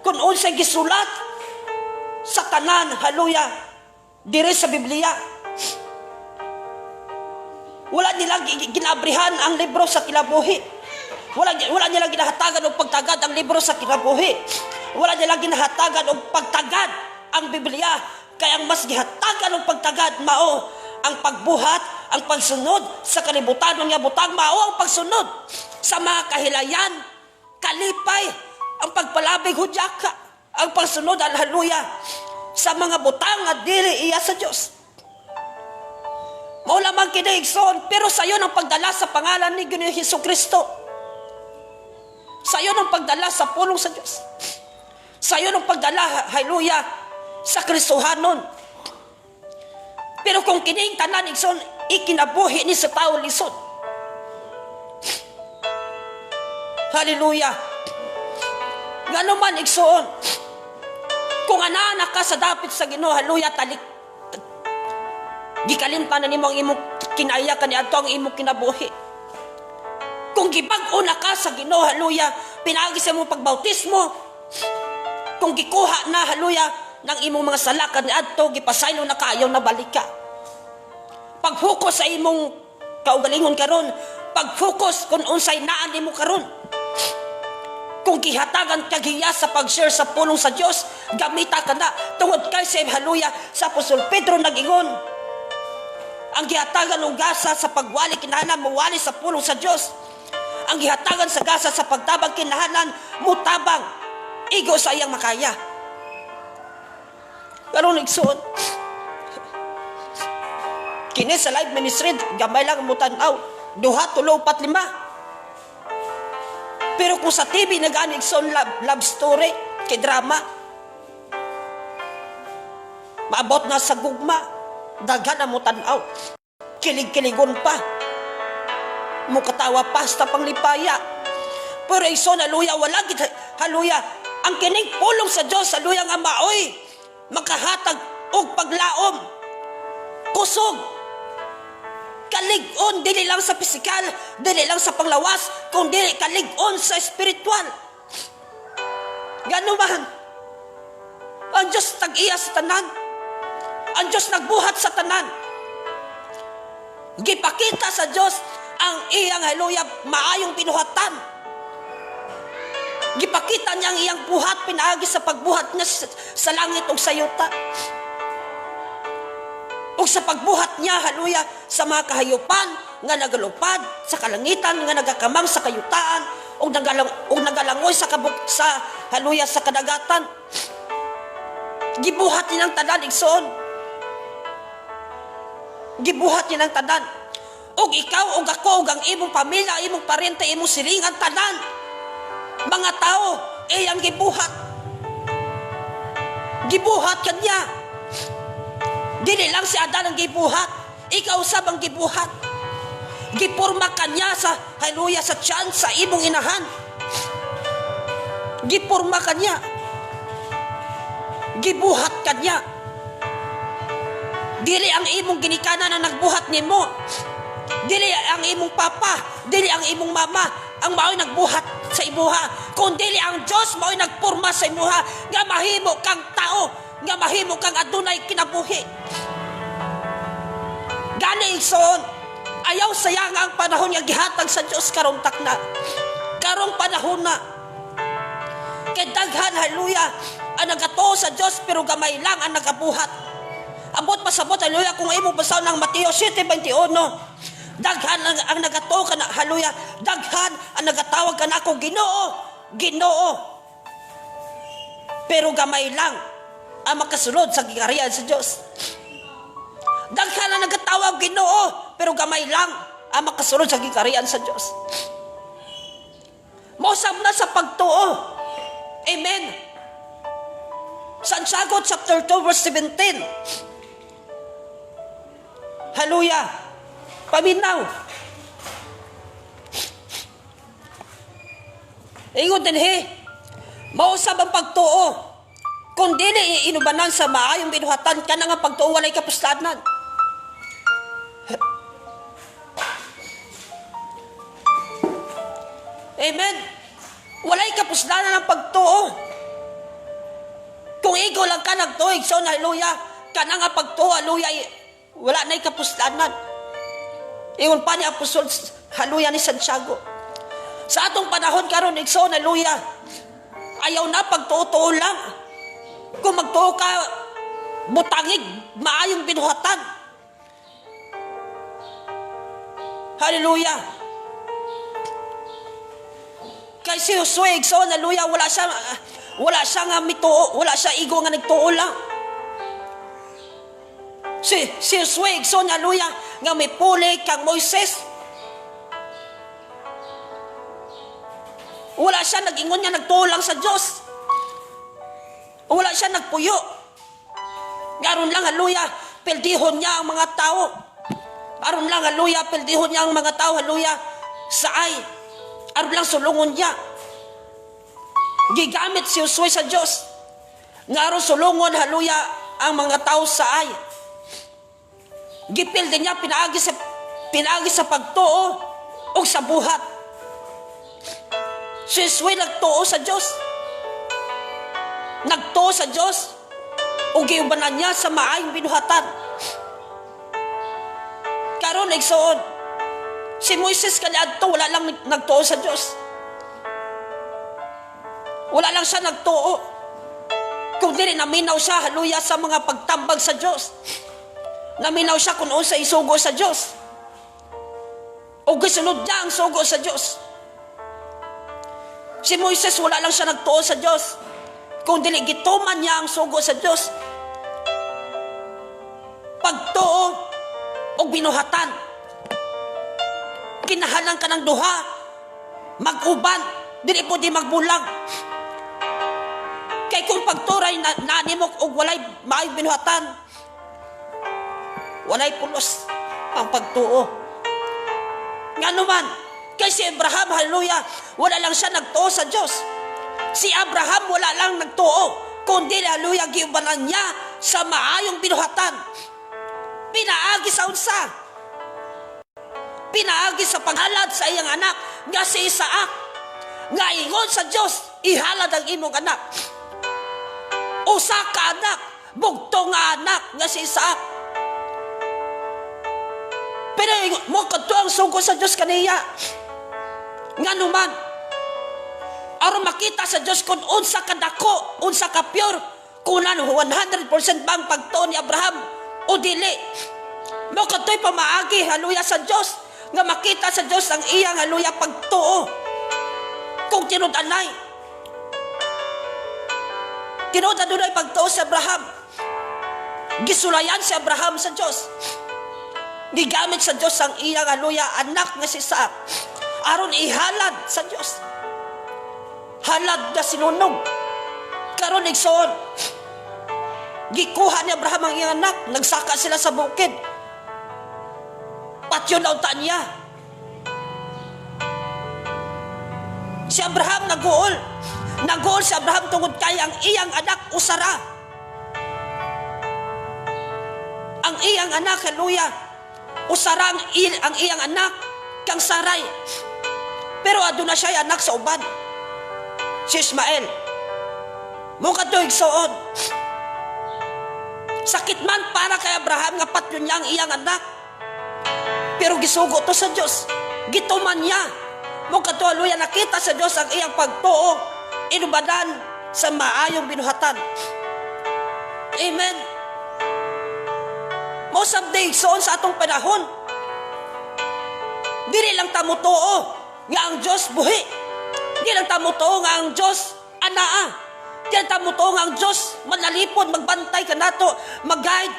kung unsay gisulat sa tanan, hallelujah, dire sa Biblia. Wala nila ginabrihan ang libro sa kinabuhi. Wala nila ginahatagan og pagtagad ang libro sa kinabuhi. Wala nila ginahatagan og pagtagad ang Biblia. Kaya ang mas gihatagan og pagtagad mao ang pagbuhat, ang pagsunod sa kalibutan nga butang, mao ang pagsunod sa mga kahilayan, kalipay, ang pagpalabig, hudyaka, ang pagsunod, hallelujah, sa mga butang nga dili iya sa Dios. Mao lamang kini, igsoon, pero sayon ang pagdala sa pangalan ni Ginoong Hesus Kristo. Sayon ang pagdala sa pulong sa Dios. Sayon ang pagdala, hallelujah, sa Kristohanon. Pero kung kining tanan, igsoon, ikinabuhi ni sa tao, lisod. Hallelujah. Ngano man, igsoon, kung ana ka sa dapit sa Ginoo, hallelujah, talik gikalimtan na nimo ang imong kinaya kaniadto ang imong kinabuhi. Kung gibag-o na ka sa Ginoo, hallelujah, pinaagi sa imong pagbautismo, kung gikuha na, hallelujah, ng imong mga sala kaniadto, gipasaylo na ka, ayaw na balik ka. Pag-focus sa imong kaugalingon karon, pag-focus kung unsay naa nimo karon. Kung gihatagan kag hiya sa pag-share sa pulong sa Dios, gamita ka na tungod kay sa, hallelujah, sa Apostol Pedro nag-ingon, ang gihatagan og gasa sa pagwali kinahanglan muwali sa pulong sa Dios. Ang gihatagan sa gasa sa pagtabang kinahanglan mutabang igo sa iyang makaya. Karon, igsoon, kini sa live ministry gamay lang mo tan-aw, duha, tulo, upat, lima. Pero kung sa TV nag-ano, igsoon, love story kay drama, maabot na sa gugma, daghan ang mo tan-aw, kilig-kiligon pa, mukatawa pa sa panglipaya. Pero, igsoon, hallelujah, wala gid, hallelujah, ang kining pulong sa Dios, hallelujah, nga maoy makahatag og paglaom, kusog, kalig-on, dili lang sa pisikal, dili lang sa panglawas, kundi kalig-on sa espiritual. Gano man, ang Diyos tag-iya sa tanan. Ang Diyos nagbuhat sa tanan. Gipakita sa Diyos ang iyang, hallelujah, maayong binuhatan. Gipakita niya ang iyang buhat pinaagi sa pagbuhat niya sa langit ug sa yuta. Ug sa pagbuhat niya, hallelujah, sa mga kahayupan nga nagalupad sa kalangitan, nga nagakamang sa kayutaan, ug nagalangoy sa kabuk sa, hallelujah, sa kadagatan. Gibuhat niya ang tanan, igsoon. Gibuhat niya ang tanan. Ug ikaw ug ako ug ang imong pamilya, imong parente, imong silingan, tanan. Mga tao, iyang gibuhat. Gibuhat kanya. Dili lang si Adan ang gibuhat. Ikaw sab ang gibuhat. Gipurma kanya sa, hallelujah, sa tiyan sa imong inahan. Gipurma kanya. Gibuhat kanya. Dili ang imong ginikanan ang nagbuhat nimo. Dili ang imong papa, dili ang imong mama ang mao'y nagbuhat sa imuha, kun dili ang Dios mao'y nagpurma sa imuha nga mahimo kang tao, nga mahimo kang adunay kinabuhi. Gani, igsoon, ayaw sayang ang panahon nga gihatag sa Dios karong takna. Karong panahon na. Kay daghan, hallelujah, ang nagatuo sa Dios pero gamay lang ang nagabuhat. Ambot pasabot, hallelujah, kung imo basahon ang Mateo 7:21. Daghan ang nagatuo kana, hallelujah, daghan ang nagatawag kanako, "Ginoo, Ginoo." Pero gamay lang ang makasulod sa gingharian sa Dios. Daghan ang nagatawag, "Ginoo," pero gamay lang ang makasulod sa gingharian sa Dios. Mausab na sa pagtuo. Amen. Santiago chapter 2 verse 17. Hallelujah. Paminaw. Ingon dinhi, mausab ang pagtuo. Kung dili inubanan sa maayong binuhatan, kana nga pagtuo walay kapuslanan. Amen. Walay kapuslanan ang pagtuo. Kung ikaw lang ka nagtuig, so hallelujah, kana nga pagtuo, hallelujah, wala na'y kapuslanan. Ingon pa ni Apostol, hallelujah, ni Santiago. Sa atong panahon karon, igsoon, hallelujah, ayaw na pagtuo-tuo lang. Kung magtuo ka, butangig maayong binuhatan. Hallelujah. Kay si Josue, igsoon, hallelujah, wala siya nga mituo, wala siya igo nga nagtuo lang. Si Josue, igsoon, hallelujah, nga mipuli kang Moises. Wala siya nag-ingon nga nagtuo lang sa Dios. Wala siya nagpuyo. Aron lang, hallelujah, pildihon niya ang mga tao. Aron lang, hallelujah, pildihon niya ang mga tao, hallelujah, sa ay. Aron lang sulungon niya. Gigamit si Josue sa Dios. Nga aron sulungon, hallelujah, ang mga tao sa ay. Gipildi niya pinaagi sa pagtuo o sa buhat. Si Josue nagtuo sa Dios. Nagtuo sa Dios o giubanan niya sa maayong binuhatan. Karon, igsoon, si Moises kaniadto wala lang nagtuo sa Dios. Wala lang siya nagtuo. Kung dili naminaw siya, hallelujah, sa mga pagtambag sa Dios. Naminaw siya kung unsa isugo sa Dios. O gisunod niya ang sugo sa Dios. Si Moises, wala lang siya nagtuo sa Dios. Kung dili gituman niya ang sugo sa Dios. Pagtuo o binuhatan. Kinahanglan ka ng duha, mag-uban, dili po di magbulag. Kay kung pagturay na, nanimok og walay maayong binuhatan, walay pulos ang pagtuo. Ngano man, kay si Abraham, hallelujah, wala lang siya nagtuo sa Diyos. Si Abraham wala lang nagtuo, kundi, hallelujah, giubanan niya sa maayong binuhatan. Pinaagi sa unsa? Pinaagi sa paghalad sa iyang anak nga si Isaac. Nga ingon sa Diyos, "Ihalad ang imong anak." Usa ka anak, bugtong nga anak nga si Isaac. Pero mo kadto ang sugo sa Dios kaniya. Ngano man? Aron makita sa Dios kung unsa ka dako, unsa ka pure, kunan 100% bang pagtuo ni Abraham o dili. Mo kadto'y pamaagi, hallelujah, sa Dios nga makita sa Dios ang iyang, hallelujah, pagtuo. Kung tinud-anay. Tinuod adunay pagtuo si Abraham. Gisulayan si Abraham sa Dios. Gigamit sa Dios ang iyang, hallelujah, anak nga si Isaac aron ihalad sa Dios. Halad na sinunog. Karon, igsoon, gikuha ni Abraham ang iyang anak, nagsaka sila sa bukid. Patyon na unta niya. Si Abraham naguol. Naguol si Abraham tungod kay ang iyang anak usara. Ang iyang anak, hallelujah, usara ang iyang anak kang Saray. Pero aduna siya anak sa uban, si Ismael. Mo kadto, igsoon, sakit man para kay Abraham nga patyon niya ang iyang anak. Pero gisugo to sa Dios. Gituman niya. Mo kadto, hallelujah, nakita sa Dios ang iyang pagtuo inubadan sa maayong binuhatan. Amen. Mo someday, igsoon, sa atong panahon, dili lang ta motuo nga ang Dios buhi. Dili lang ta motuo nga ang Dios anaa. Dili lang ta motuo nga ang Dios manalipod, magbantay kanato, mag-guide,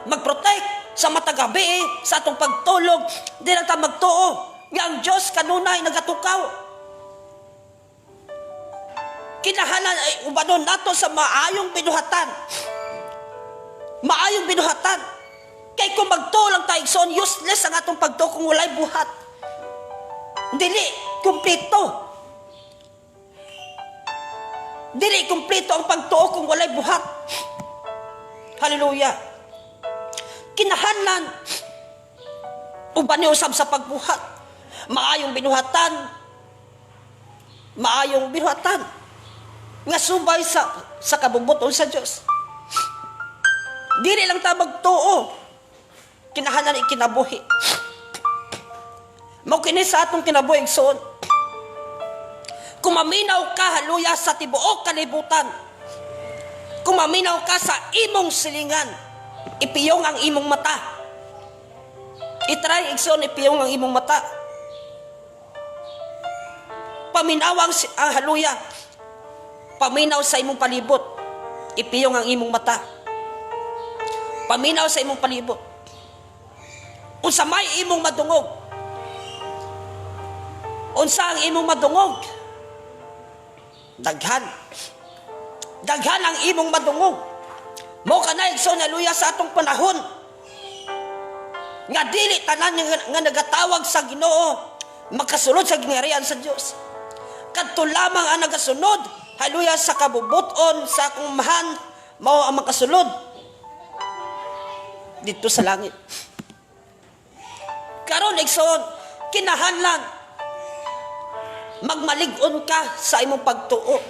mag-protect sa matag gabi, sa atong pagtulog. Dili lang ta magtuo nga ang Dios kanunay nagatukaw. Kinahanglan ay ubanon nato sa maayong binuhatan. Maayong binuhatan. Kay kung magtuo lang tayo, igsoon, useless ang atong pagtuo kung walay buhat. Dili kumpleto. Dili kumpleto ang pagtuo kung walay buhat. Hallelujah. Kinahanglan uban usab sa pagbuhat. Maayong binuhatan. Maayong binuhatan nga subay sa kabubut-on sa Dios. Dili lang ta magtuo. Kinahanglan ikinabuhi. Mao kini sa atong kinabuhi, igsoon. Kung maminaw ka, hallelujah, sa tibuok kalibutan. Kung maminaw ka sa imong silingan, ipiyong ang imong mata. I-try, igsoon, ipiyong ang imong mata. Paminaw ang, hallelujah. Paminaw sa imong palibot. Ipiyong ang imong mata. Paminaw sa imong palibot. Unsa may imong madungog? Unsa ang imong madungog? Daghan. Daghan ang imong madungog. Mo kana, igsoon, hallelujah, sa atong panahon nga dili tanan nga nagatawag sa Ginoo makasulod sa gingharian sa Dios. Kadto lamang ang nagasunod, hallelujah, sa kabubuton sa akong Amahan mao ang makasulod dito sa langit. Karon, igsoon, kinahanglan magmalig-on ka sa imong pagtuo.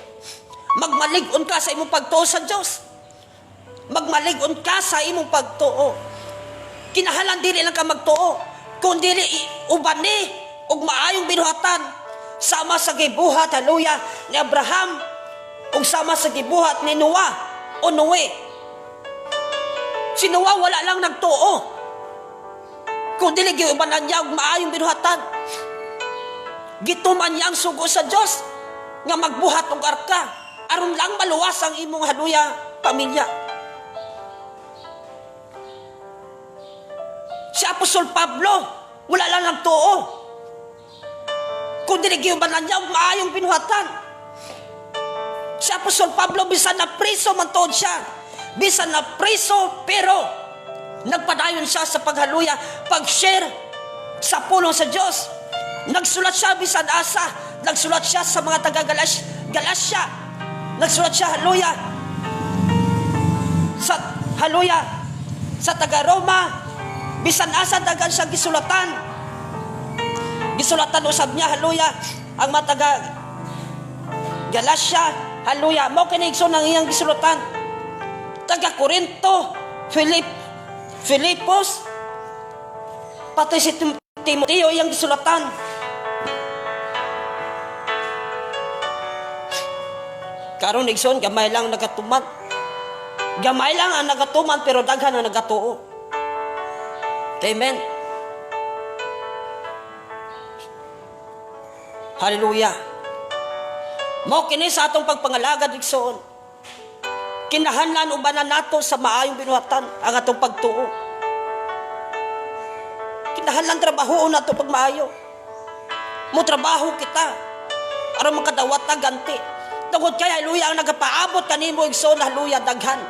Magmalig-on ka sa imong pagtuo sa Dios. Magmalig-on ka sa imong pagtuo. Kinahanglan dili lang ka magtuo, kun dili ubani og maayong binuhatan sama sa gibuhat, hallelujah, ni Abraham ug sama sa gibuhat ni Noah o Noe. Si Noah wala lang nagtuo, kung dili giubanan niya og maayong binuhatan. Gituman niya ang sugo sa Dios nga magbuhat og arka aron lang maluwas ang imong, hallelujah, pamilya. Si Apostol Pablo, wala lang nagtuo, kung dili giubanan niya og maayong binuhatan. Si Apostol Pablo, bisan na priso man tuod siya, bisan na priso, pero nagpadayon siya sa paghaluya, pag-share sa pulong sa Dios. Nagsulat siya bisan asa, nagsulat siya sa mga taga Galacia. Nagsulat siya, hallelujah, sa, hallelujah, sa taga Roma, bisan asa dagan siya gisulatan. Gisulatan usab niya, hallelujah, ang mga taga Galacia, hallelujah. Mao kini, igsoon, ang iyang gisulatan. Taga Corinto, Filipos, pati si Timoteo iyang gisulatan. Karon, igsoon, gamay lang nagatuman. Gamay lang ang nagatuman, pero daghan ang nagatuo. Amen. Hallelujah. Mao kini sa atong pagpangalagad, igsoon. Kinahanglan ubanan nato sa maayong binuhatan ang atong pagtuo. Kinahanglan trabahoon nato pagmaayo. Mo trabaho kita aron makadawat ta ganti. Tungod kay, hallelujah, ang nagapaabot kanimo, igsoon, hallelujah, daghan.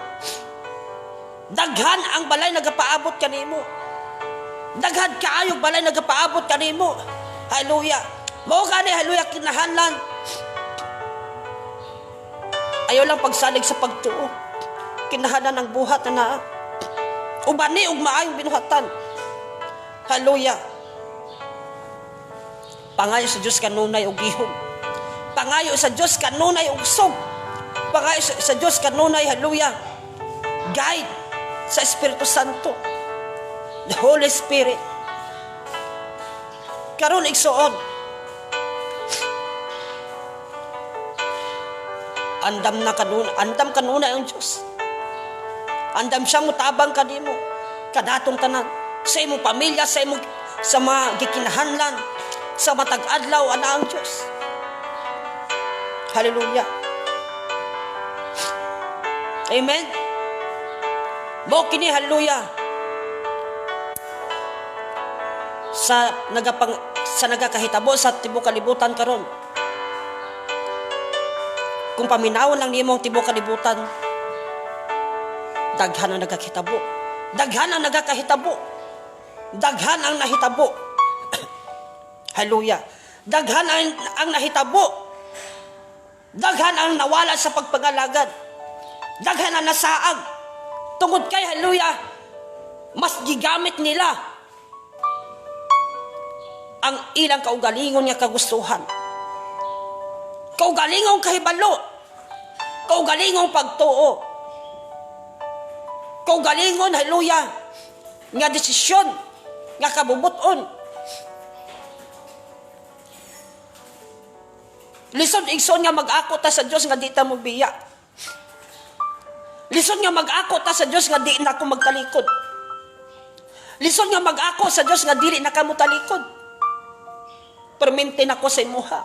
Daghan ang balay nagapaabot kanimo. Daghan kaayo balay nagapaabot kanimo. Hallelujah. Mao gani, hallelujah, kinahanglan ayaw lang pagsalig sa pagtuo. Kinahanglan ang buhat na naa. Ubani og maayong binuhatan. Hallelujah. Pangayo sa Dios kanunay og gihom. Pangayo sa Dios kanunay og kusog. Pangayo sa Dios kanunay, hallelujah, guide sa Espiritu Santo. The Holy Spirit. Karon, igsuon, andam na kanuna, andam kanunay ang Dios. Andam siya mutabang kanimo, kanatong tanan, sa imong pamilya, sa imong sa mga gikinahanglan, sa matag adlaw ana ang Dios. Hallelujah. Amen. Mao kini, hallelujah, sa nagakahitabo sa tibuok kalibutan karon. Kung paminawon lang nimo ang tibuok kalibutan, daghan ang nagakahitabo. Daghan ang nagakahitabo. Daghan ang nahitabo. Hallelujah. Daghan ang nahitabo. Daghan ang nawala sa pagpangalagad. Daghan ang nasaag. Tungod kay, hallelujah, mas gigamit nila ang ilang kaugalingon nga kagustuhan. Kaugalingong kahibalo. Kaugalingong pagtuo. Kaugalingon, hallelujah, nga desisyon, nga kabubuton. Lisod, igsoon, nga mag-ako ta sa Dios nga di ta mo biya. Lisod nga mag-ako ta sa Dios nga di na ako magtalikod. Lisod nga mag-ako sa Dios nga dili na kamo talikod. Permente na ko sa imuha.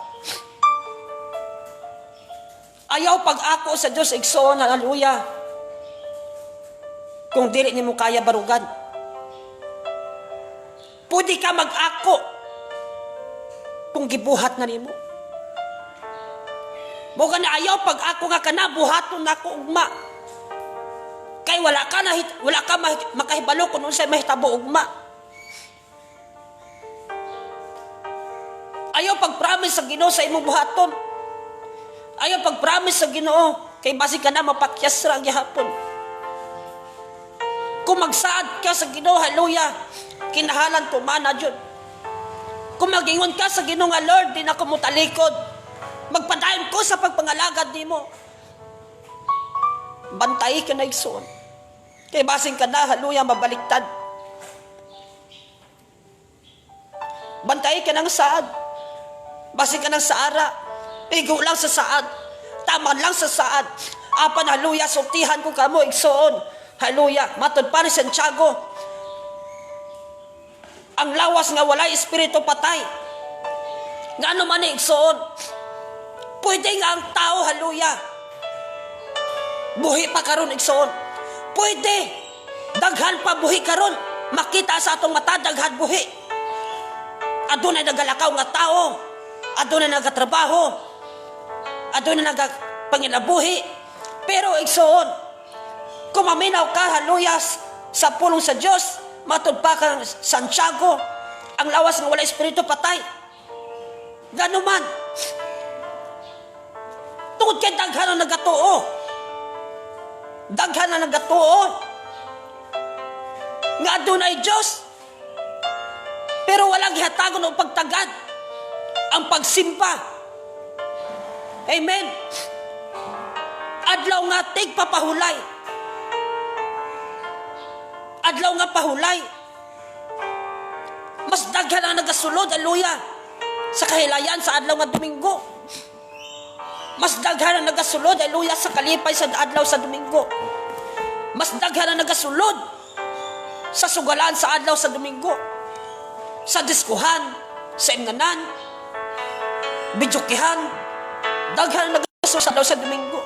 Ayaw pag-ako sa Dios, igsoon, hallelujah, kung dili nimo kaya barugan. Pwede ka mag-ako kung gibuhat na nimo. Mo gani ayaw pag ako nga kana buhaton nako ugma. Kay wala ka makahibalo kung unsay mahitabo ugma. Ayaw pag-promise sa Ginoo sa imong buhaton. Ayaw pag-promise sa Ginoo kay basi ka na mapakyas ra gihapon. Kung magsaad ka sa Ginoo, hallelujah, kinahalan tumana jud. Kung magingon ka sa Ginoo nga, "Lord, di na ko motalikod. Magpadayon ko sa pagpangalagad nimo." Bantay ka na, igsoon. Kay basin ka na, hallelujah, mabaliktad. Bantay ka ng saad. Basin ka ng saara. Igo lang sa saad. Tama lang sa saad. Apan, hallelujah, sultihan ko kamo, igsoon. Hallelujah. Matod pa ni Santiago, ang lawas nga walay espiritu patay. Ngano man ni, igsoon? Pwede nga ang tao, hallelujah, buhi pa karon, igsoon. Pwede. Daghan pa buhi karon. Makita sa atong mata, daghan buhi. Adunay nagalakaw nga tao. Adunay nagatrabaho. Adunay nagapanginabuhi. Pero igsoon, kung maminaw ka, hallelujah, sa pulong sa Dios, matod pa kang Santiago, ang lawas nga wala espiritu patay. Ganuman. Tungod kay daghan ang nagatuo. Daghan ang nagatuo nga adunay Dios. Pero walang gihatagon og pagtagad ang pagsimba. Amen. Adlaw nga tigpapahulay. Adlaw nga pahulay. Mas daghan ang nagasulod, hallelujah, sa kahilayan sa adlaw nga Domingo. Mas daghan ang nagasulod, hallelujah, sa kalipay sa adlaw sa Domingo. Mas daghan ang nagasulod sa sugalan sa adlaw sa Domingo. Sa diskuhan, sa imnanan, videokehan, daghan ang nagasulod sa adlaw sa Domingo.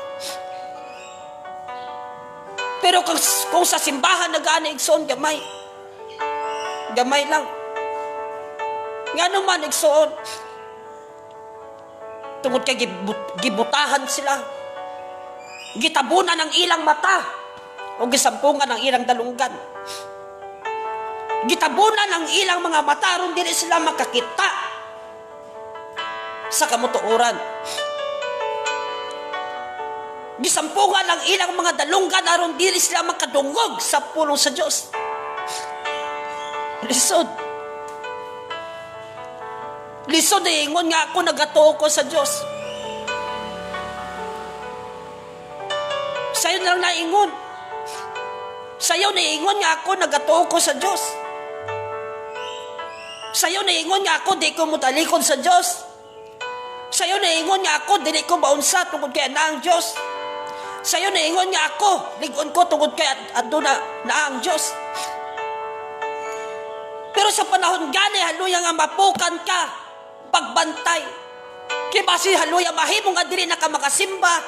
Pero kung sa simbahan nagaana, igsoon, gamay. Gamay lang. Ngano man, igsoon? Tungod kay gibutahan sila. Gitabunan ang ilang mata o gisampungan ang ilang dalunggan. Gitabunan ang ilang mga mata aron dili sila makakita sa kamutuoran. Gisampungan ang ilang mga dalunggan aron dili sila makadungog sa pulong sa Dios. Lisod. Lisod na ingon nga ako nagatuo ko sa Dios. Sayo na lang naingon. Sayo naingon nga ako nagatuo ko sa Dios. Sayo naingon nga ako di ko mutalikod sa Dios. Sayo naingon nga ako dili ko maunsa tungod kay ana ang Dios. Sayo naingon nga ako lig-on ko tungod kay aduna na ang Dios. Pero sa panahon gani, haluya, nga mapukan ka, pagbantay. Kay basi, haluya, mahimo nga dili na ka makasimba,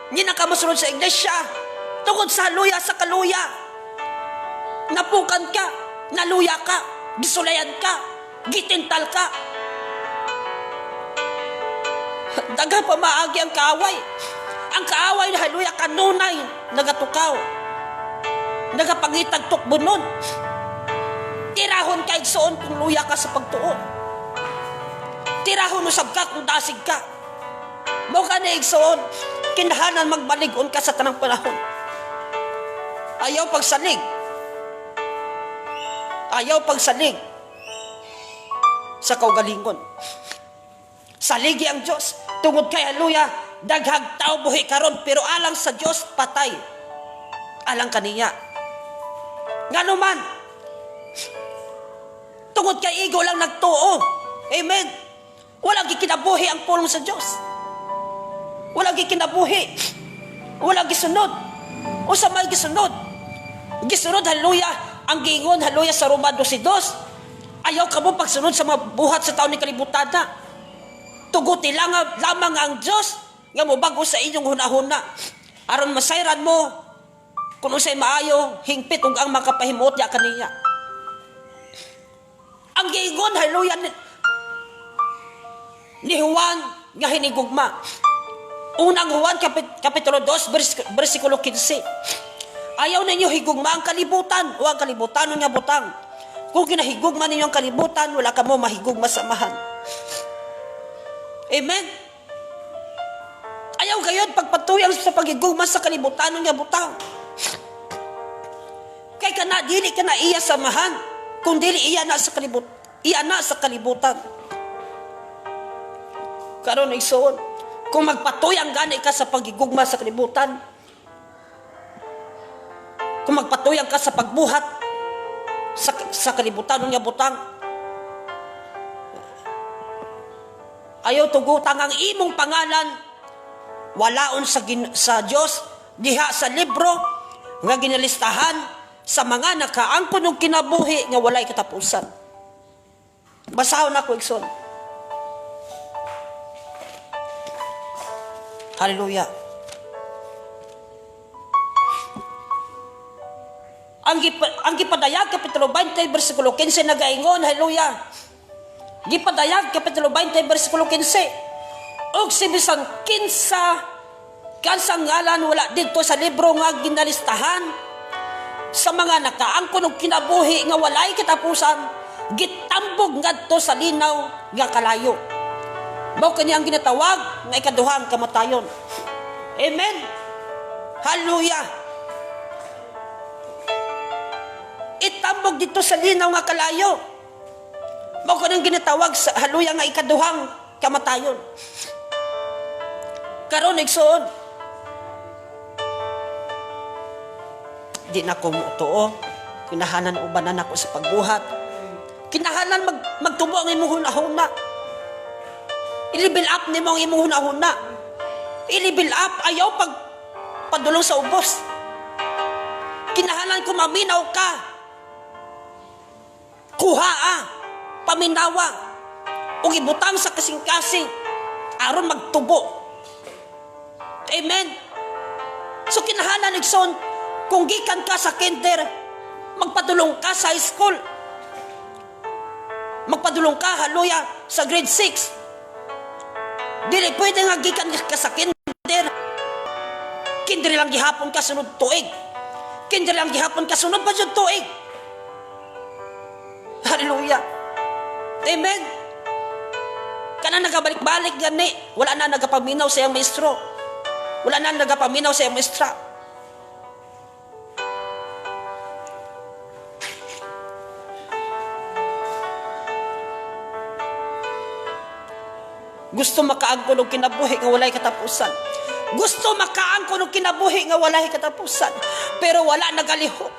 hindi na ka mosulod sa iglesia, tungod sa, haluya, sa kaluya. Napukan ka, naluya ka, gisulayan ka, gitintal ka. Daghan pa maagi ang kaaway. Ang kaaway, haluya, kanunay nagatukaw. Nagapangitag tukbonon. Tirahon ka, igsoon, kung luya ka sa pagtuo. Tirahon usab ka kung dasig ka. Mao ka na, igsoon, kinahanglan magbalig-on ka sa tanang panahon. Ayaw pagsalig. Ayaw pagsalig sa kaugalingon. Saligi ang Diyos. Tungod kay, hallelujah, daghang tao buhi karon pero alang sa Diyos patay. Alang kaniya. Ngano man? Tungod kay igo lang nagtuo. Amen. Walang gikinabuhi ang pulong sa Diyos. Walang gikinabuhi. Walang gisunod. O sa may gisunod? Gisunod, hallelujah, ang giingon, hallelujah, sa Roma 12:2. Ayaw ka mo pagsunod sa mga buhat sa taon ni kalibutan na. Tuguti lang lamang ang Diyos nga mobago sa inyong hunahuna. Aron masayran mo kung unsay maayo, hingpit ug ang makapahimuot ya kaniya. Ang giingon, hallelujah, ni Juan nga hinigugma. Unang Juan kapitulo 2 versikulo 15. Ayaw ninyo higugma ang kalibutan o ang kalibutan nga butang. Kung ginahigugma ninyo ang kalibutan, wala kamo mahigugma sa Amahan. Amen. Ayaw gayon pagpatuyang sa paghigugma sa kalibutan nga butang. Kay kana dili ka na iya sa Amahan, kung dili iya na sa kalibutan. Karon, igsoon, kung magpatuyang gani ka sa paghigugma sa kalibutan, kung magpatuyang ka sa pagbuhat sa kalibutan nga butang, ayaw tugutang ang imong pangalan walaon sa Dios diha sa libro nga ginalistahan sa mga nakaangkon og kinabuhi nga walay katapusan. Basahon ako, igsoon. Hallelujah. Ang gipadayag kapitulo 20 bersikulo 15 nagaingon, hallelujah. Gipadayag kapitulo 20 bersikulo 15. Og si bisan kinsa kansang ngalan wala didto sa libro nga ginalistahan sa mga nakaangkon og kinabuhi nga walay katapusan, gitambog ngadto sa linaw nga kalayo. Mao kani ang ginatawag nga ikaduhang kamatayon. Amen. Hallelujah. Itambog dito sa linaw nga kalayo. Mao kani ang ginatawag sa, hallelujah, nga ikaduhang kamatayon. Karon, igsoon, di na ko mutuo. Kinahanglan ubanan ako sa pagbuhat. Kinahanglan magtubo ang imong hunahuna. I-level up nimo ang imong hunahuna. I-level up, ayaw pag padulong sa ubos. Kinahanglan kung maminaw ka. Kuha ah, paminawa. Ug ibutang sa kasing-kasing aron magtubo. Amen. So kinahanglan, igsoon, kung gikan ka sa kinder, magpadulong ka sa high school. Magpadulong ka, hallelujah, sa grade 6. Dili pwede nga gikan ka sa kinder. Kinder lang gihapon ka sunod tuig. Kinder lang gihapon ka sunod pa jud tuig. Hallelujah. Amen. Kana nagabalik-balik gani, wala na nagapaminaw sa iyang maestro. Wala na nagapaminaw sa iyang maestra. Gusto makaangkon og kinabuhi nga walay katapusan. Gusto makaangkon og kinabuhi nga walay katapusan, pero wala nagalihok.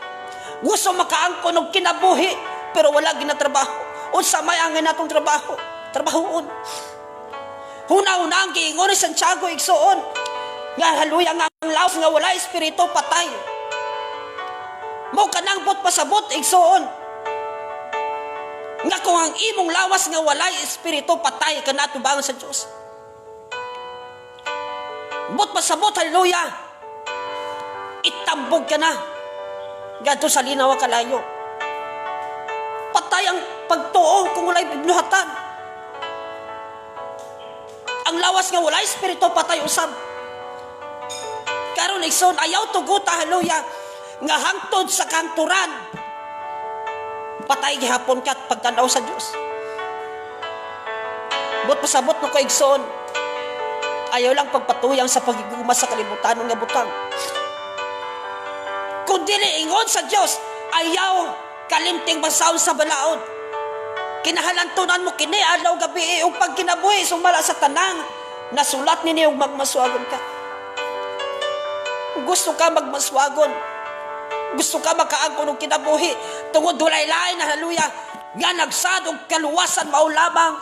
Gusto makaangkon og kinabuhi, pero wala ginatrabaho. Unsa may ang natong trabaho? Trabahoon. Huna-huna ang giingon ni Santiago, igsuon, nga haluya nga ang lawas nga wala espiritu patay. Mo kanang bot pasabot, igsuon, nga kung ang imong lawas nga walay espiritu patay ka na atubangan sa Dios. Bot pasabot, hallelujah, itambog ka na gadto sa linaw kalayo. Patay ang pagtuo kung walay binuhatan. Ang lawas nga walay espiritu patay usab. Karon, igsoon, ayaw tuguta, hallelujah, nga hangtod sa kanturan patay gihapon ka at pagtanaw sa Dios. But pasabot mo ko, igsoon, ayaw lang pagpatuyang sa pagiguma sa kalibutan nga butang. Kung dili ingon sa Dios, ayaw kalimting basahon sa balaod. Kinahalantunan mo kini adlaw gabi ug pagkinabuhi sumala sa tanang nasulat nini ug magmaswagon ka. Gusto ka magmaswagon. Gusto ka makaangkon og kinabuhi tungod walay lain na, hallelujah, nga nagsad og kaluwasan mao lamang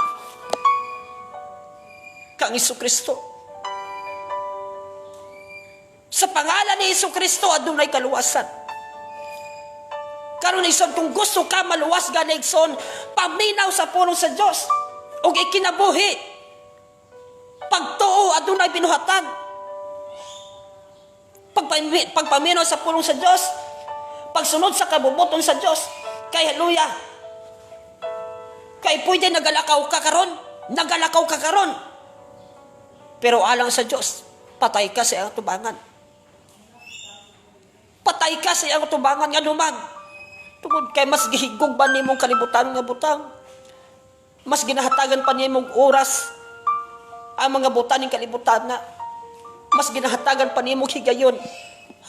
kang Kristo. Sa pangalan ni Kristo adunay kaluwasan. Karon, igsoon, kung gusto ka maluwas gani, igsoon, paminaw sa pulong sa Dios ug ikinabuhi. Pagtuo adunay binuhatan. Pagpaminaw sa pulong sa Dios, pagsunod sa kabubuton sa Dios, kay hallelujah. Kay pwede nagalakaw ka karon, nagalakaw ka karon. Pero alang sa Dios, patay ka sa iyang tubangan. Patay ka sa iyang tubangan nga duman. Tungod kay mas gihigog ba nimong kalibutan nga butang? Mas ginahatagan pa nimong oras ang mga butan ng kalibutan na. Mas ginahatagan pa nimong higayon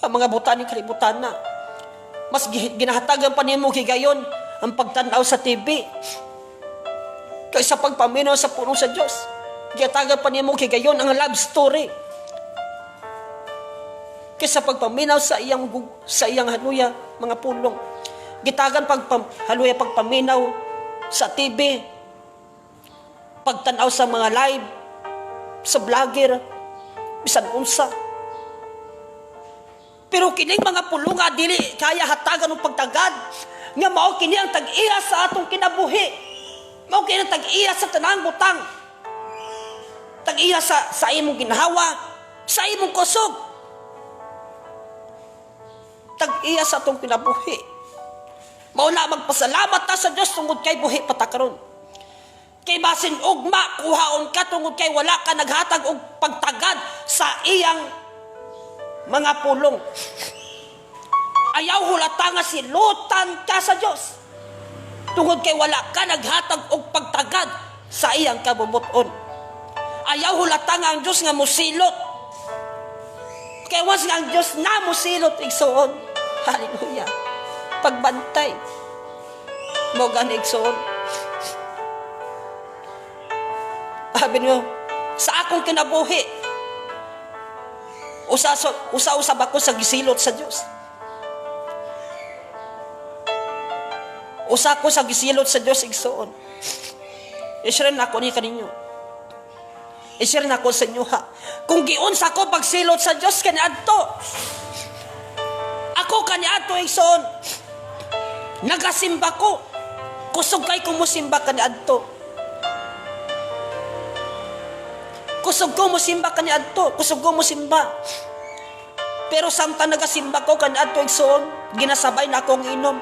ang mga butan ng kalibutan na. Mas ginahatagan pa nimong higayon ang pagtanaw sa TV kaysa pagpaminaw sa pulong sa Dios. Gihatagan pa nimong higayon ang love story kaysa pagpaminaw sa iyang, haluya, mga pulong. Gitagan pag, haluya, pagpaminaw sa TV, pagtanaw sa mga live, sa vlogger, bisan unsa. Pero kining mga pulunga dili kaya hatagan og pagtagad nga mao kini ang tag-iya sa atong kinabuhi. Mao kini ang tag-iya sa tanang butang. Tag-iya sa imong ginhawa, sa imong kusog. Tag-iya sa atong kinabuhi. Mao na magpasalamat ta sa Dios tungod kay buhi pa ta karon. Kay basin ugma kuhaon ka tungod kay wala ka naghatag og pagtagad sa iyang mga pulong. Ayaw hulata nga silutan ka sa Dios tungod kay wala ka naghatag og pagtagad sa iyang kabubuton. Ayaw hulata nga ang Dios nga musilot. Kay once nga ang Dios na musilot, igsoon. Hallelujah. Pagbantay. Mo gani, igsoon. Sabi niyo, sa akong kinabuhi, usa usab ako sa gisilot sa Dios. Usa ko sa gisilot sa Dios, igsoon. I-share na ako ni kaninyo. I-share na ako sa inyo ha. Kung giunsa ko pagsilot sa Dios kaniadto. Ako kaniadto, igsoon. Nagasimba ko. Kusog kay ko mosimba kaniadto. Kusog ko mosimba kaniadto. Kusog ko mosimba. Pero samtang nagasimba ko kaniadto, igsoon, ginasabay na akong inom.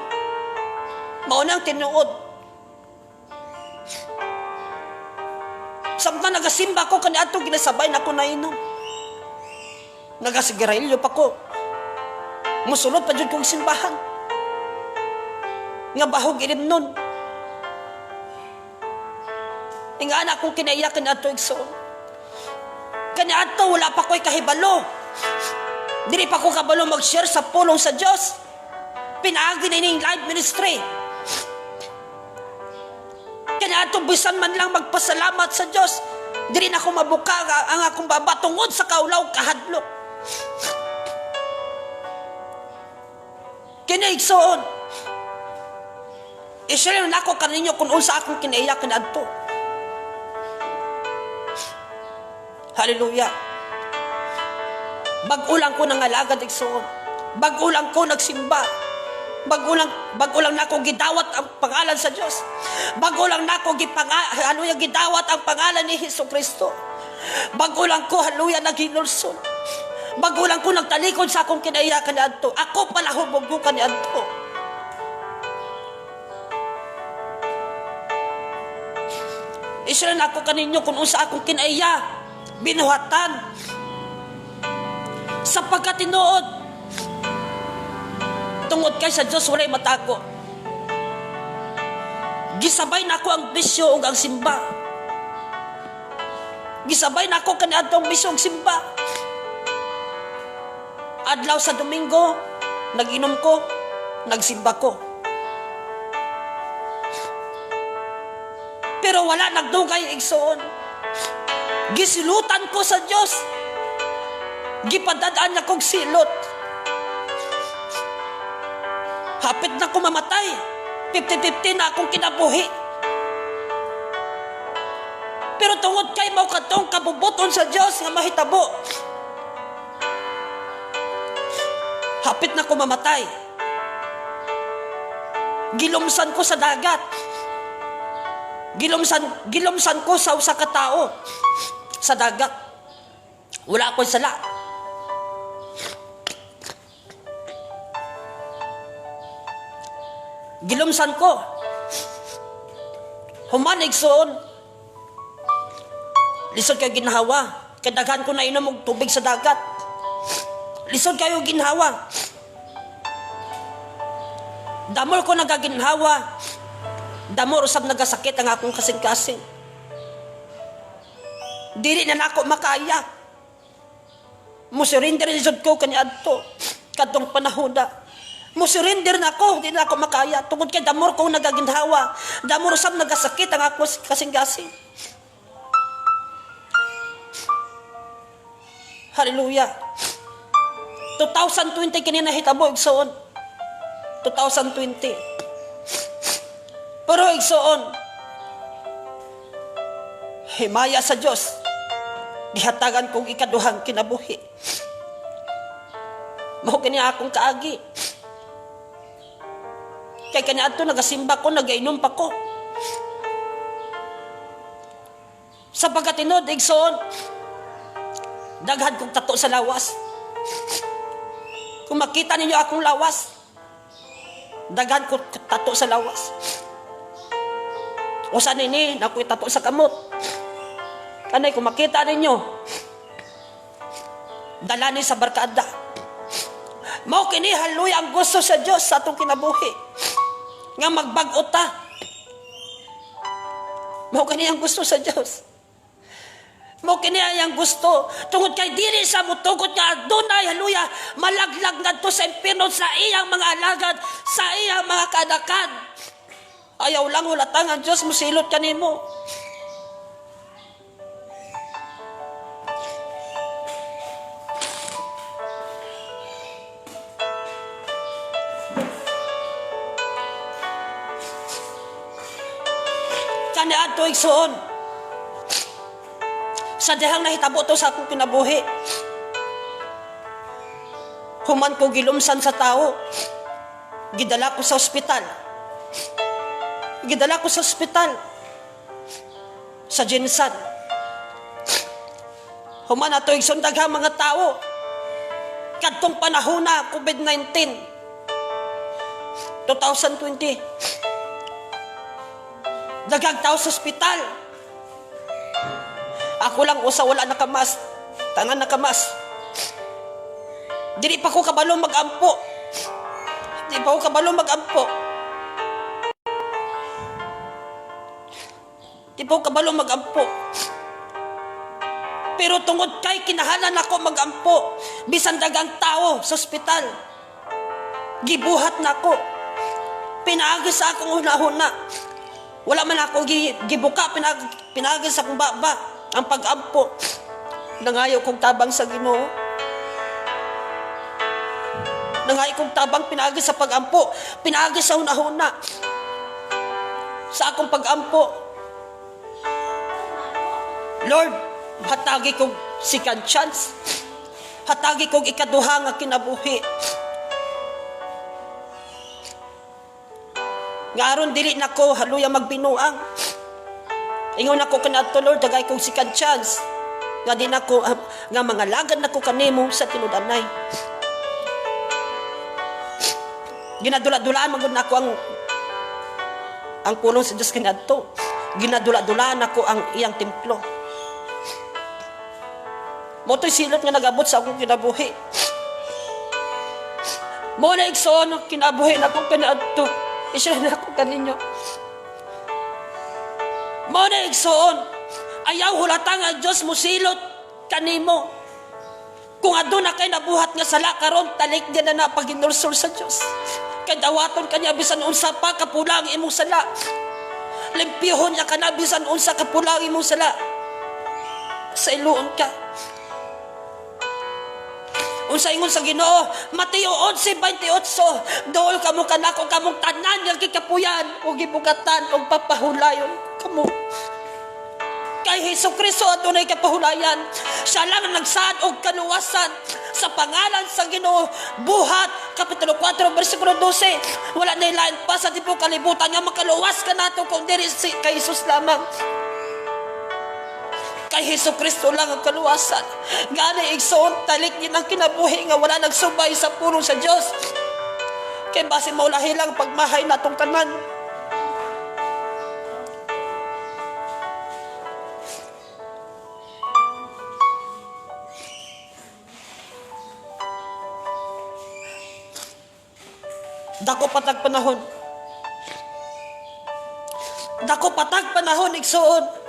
Mao nang tinuod. Samtang nagasimba ko kaniadto, ginasabay na ako na inom. Nagasigarilyo pa ko. Musulod pa jud kong simbahan. Nga bahog ilim nun. Ingana akong kinaiya kaniadto, igsoon. Kaniadto wala pa ko'y kahibalo. Dili pa ko kabalo mag-share sa pulong sa Dios. Pinaagi na ining live ministry. Kaniadto bisan man lang magpasalamat sa Dios, dili na ako mabuka ang akong baba tungod sa kaulaw kahadlok. Kini, igsoon, i-share na ako kaninyo kung unsa akong kinaiya kaniadto. Hallelujah. Bag-o lang ko nangalagad, igsoon. Bag-o lang ko nagsimba. Bag-o lang nako gidawat ang pangalan sa Dios. Bag-o lang nako hallelujah, gidawat ang pangalan ni Hesus Kristo. Bag-o lang ko, hallelujah, naghinulsol. Bag-o lang ko nagtalikod sa akong kinaiya kaniadto. Ako pala hubog ko kaniadto. I-share na ako kaninyo kung unsa akong kinaiya, binuhatan. Sapagkat tinuod, tungod kay sa Diyos walay matago. Gisabay na ako ang bisyo ug ang simba. Gisabay na ako kaniadto ang bisyo ug simba. Adlaw sa Domingo, nag-inom ko, nagsimba ko. Pero wala nagdugay, igsoon. Gisilutan ko sa Diyos. Gipadadaan niya kong silot. Hapit na ko mamatay. 50-50 na akong kinabuhi. Pero tungod kay mao kadtong kabubuton sa Dios nga mahitabo, hapit na ko mamatay. Gilumsan ko sa dagat. Gilumsan ko sa usa ka tao sa dagat. Wala ako'y sala. Gilumsan ko. Human, igsoon. Lisod kayo ginhawa. Kay daghan ko na inom og tubig sa dagat. Lisod kayo ginhawa. Damor ko nagaginhawa. Damor usab nagasakit ang akong kasing-kasing. Dili na nako makaya. Musurrender lisod ko kaniadto kadtong panahona. Musurrender na ako, di na ako makaya. Tungod kay damor ko nagaginhawa. Damor usab nagasakit ang akong kasing-kasing. Hallelujah. 2020 kini nahitabo, igsoon. 2020. Pero igsoon, himaya sa Dios, gihatagan kong ikaduhang kinabuhi. Mao kini akong kaagi. Kay kaniadto nagasimba ko, nagainom pa ko. Sa pagkatinod, igsoon, daghan kong tato sa lawas. Kung makita ninyo akong lawas, daghan kong tato sa lawas. Usa nini, nakoy tato sa kamot. Kanay, kung makita ninyo, dala ni sa barkada. Mao kini, hallelujah, ang gusto sa Dios sa atong kinabuhi. Nga magbag-o ta. Mao kini ang gusto sa Dios. Mao kini ang gusto. Tungod kay dili sa mutugot nga adunay, hallelujah, malaglag ngadto sa impierno sa iyang mga alagad, sa iyang mga kanakan. Ayaw lang hulatang ang Dios mosilot kanimo. Kaniadto, igsuon, sa dihang nahitabo to sa akong kinabuhi, human ko gilumsan sa tao, gidala ko sa ospital. Gidala ko sa ospital. Sa GenSan. Human ato, igsoon, daghang mga tao. Kadtong panahon na COVID-19. 2020. Daghang tao sa ospital. Ako lang usa wala naka-mask. Tanan naka-mask. Dili pa ko kabalo mag-ampo. Di pa ko kabalo mag-ampo. Di pa ko kabalo mag-ampo. Pero tungod kay kinahanglan ako mag-ampo, bisan daghang tao sa ospital, gibuhat nako. Pinaagi sa akong hunahuna. Wala man ako gibuka, pinaagi sa akong baba ang pag-ampo. Nangayo kong tabang sa Ginoo. Nangayo kong tabang pinaagi sa pag-ampo, pinaagi sa hunahuna. Sa akong pag-ampo. Lord, hatagi kong second chance. Hatagi kong ikaduha nga kinabuhi. Nga aron dili nako haluya magbinuang. Ingon ako kaniadto, Lord, dagay kong second chance. Nga di nako nga mga lagad nako kanimo sa tinud-anay. Ginadula-dulaan man gud nako ang pulong sa Dios kaniadto. Ginadula-dulaan nako ang iyang templo. Mo to'y silot nga nagabot sa akong kinabuhi. Mo na igsoon ang kinabuhi na akong kaniadto. I-share na ako kaninyo. Mo na igsoon, ayaw hulatang ang Diyos mo silot kanimo. Kung aduna kay nabuhat nga sala karon, talik din na na paginulsol sa Diyos. Kay dawaton kaniya bisan unsa pa kapula ang imong sala. Limpyuhon niya kana bisan unsa kapula ang imong sala. Sa iluon ka. Unsa ingon sa Ginoo, Mateo 11:28, dool kamo kanako kamong tanan nga gikapuyan ug gibugatan ug papahulayon kamo. Kay Hesus Kristo adunay kapahulayan. Siya lang ang nagsaad og kaluwasan sa pangalan sa Ginoo. Buhat Kapitulo 4 versikulo 12. Wala na lain pa sa tibuok kalibutan nga makaluwas kanato kung diri si kay Hesus lamang. Kay Hesus Kristo lang ang kaluwasan. Gani igsoon, talik din ang kinabuhi nga wala nagsubay sa pulong sa Dios. Kay basin maulahi lang pagmahay natong tanan. Dako patag panahon. Dako patag panahon igsoon.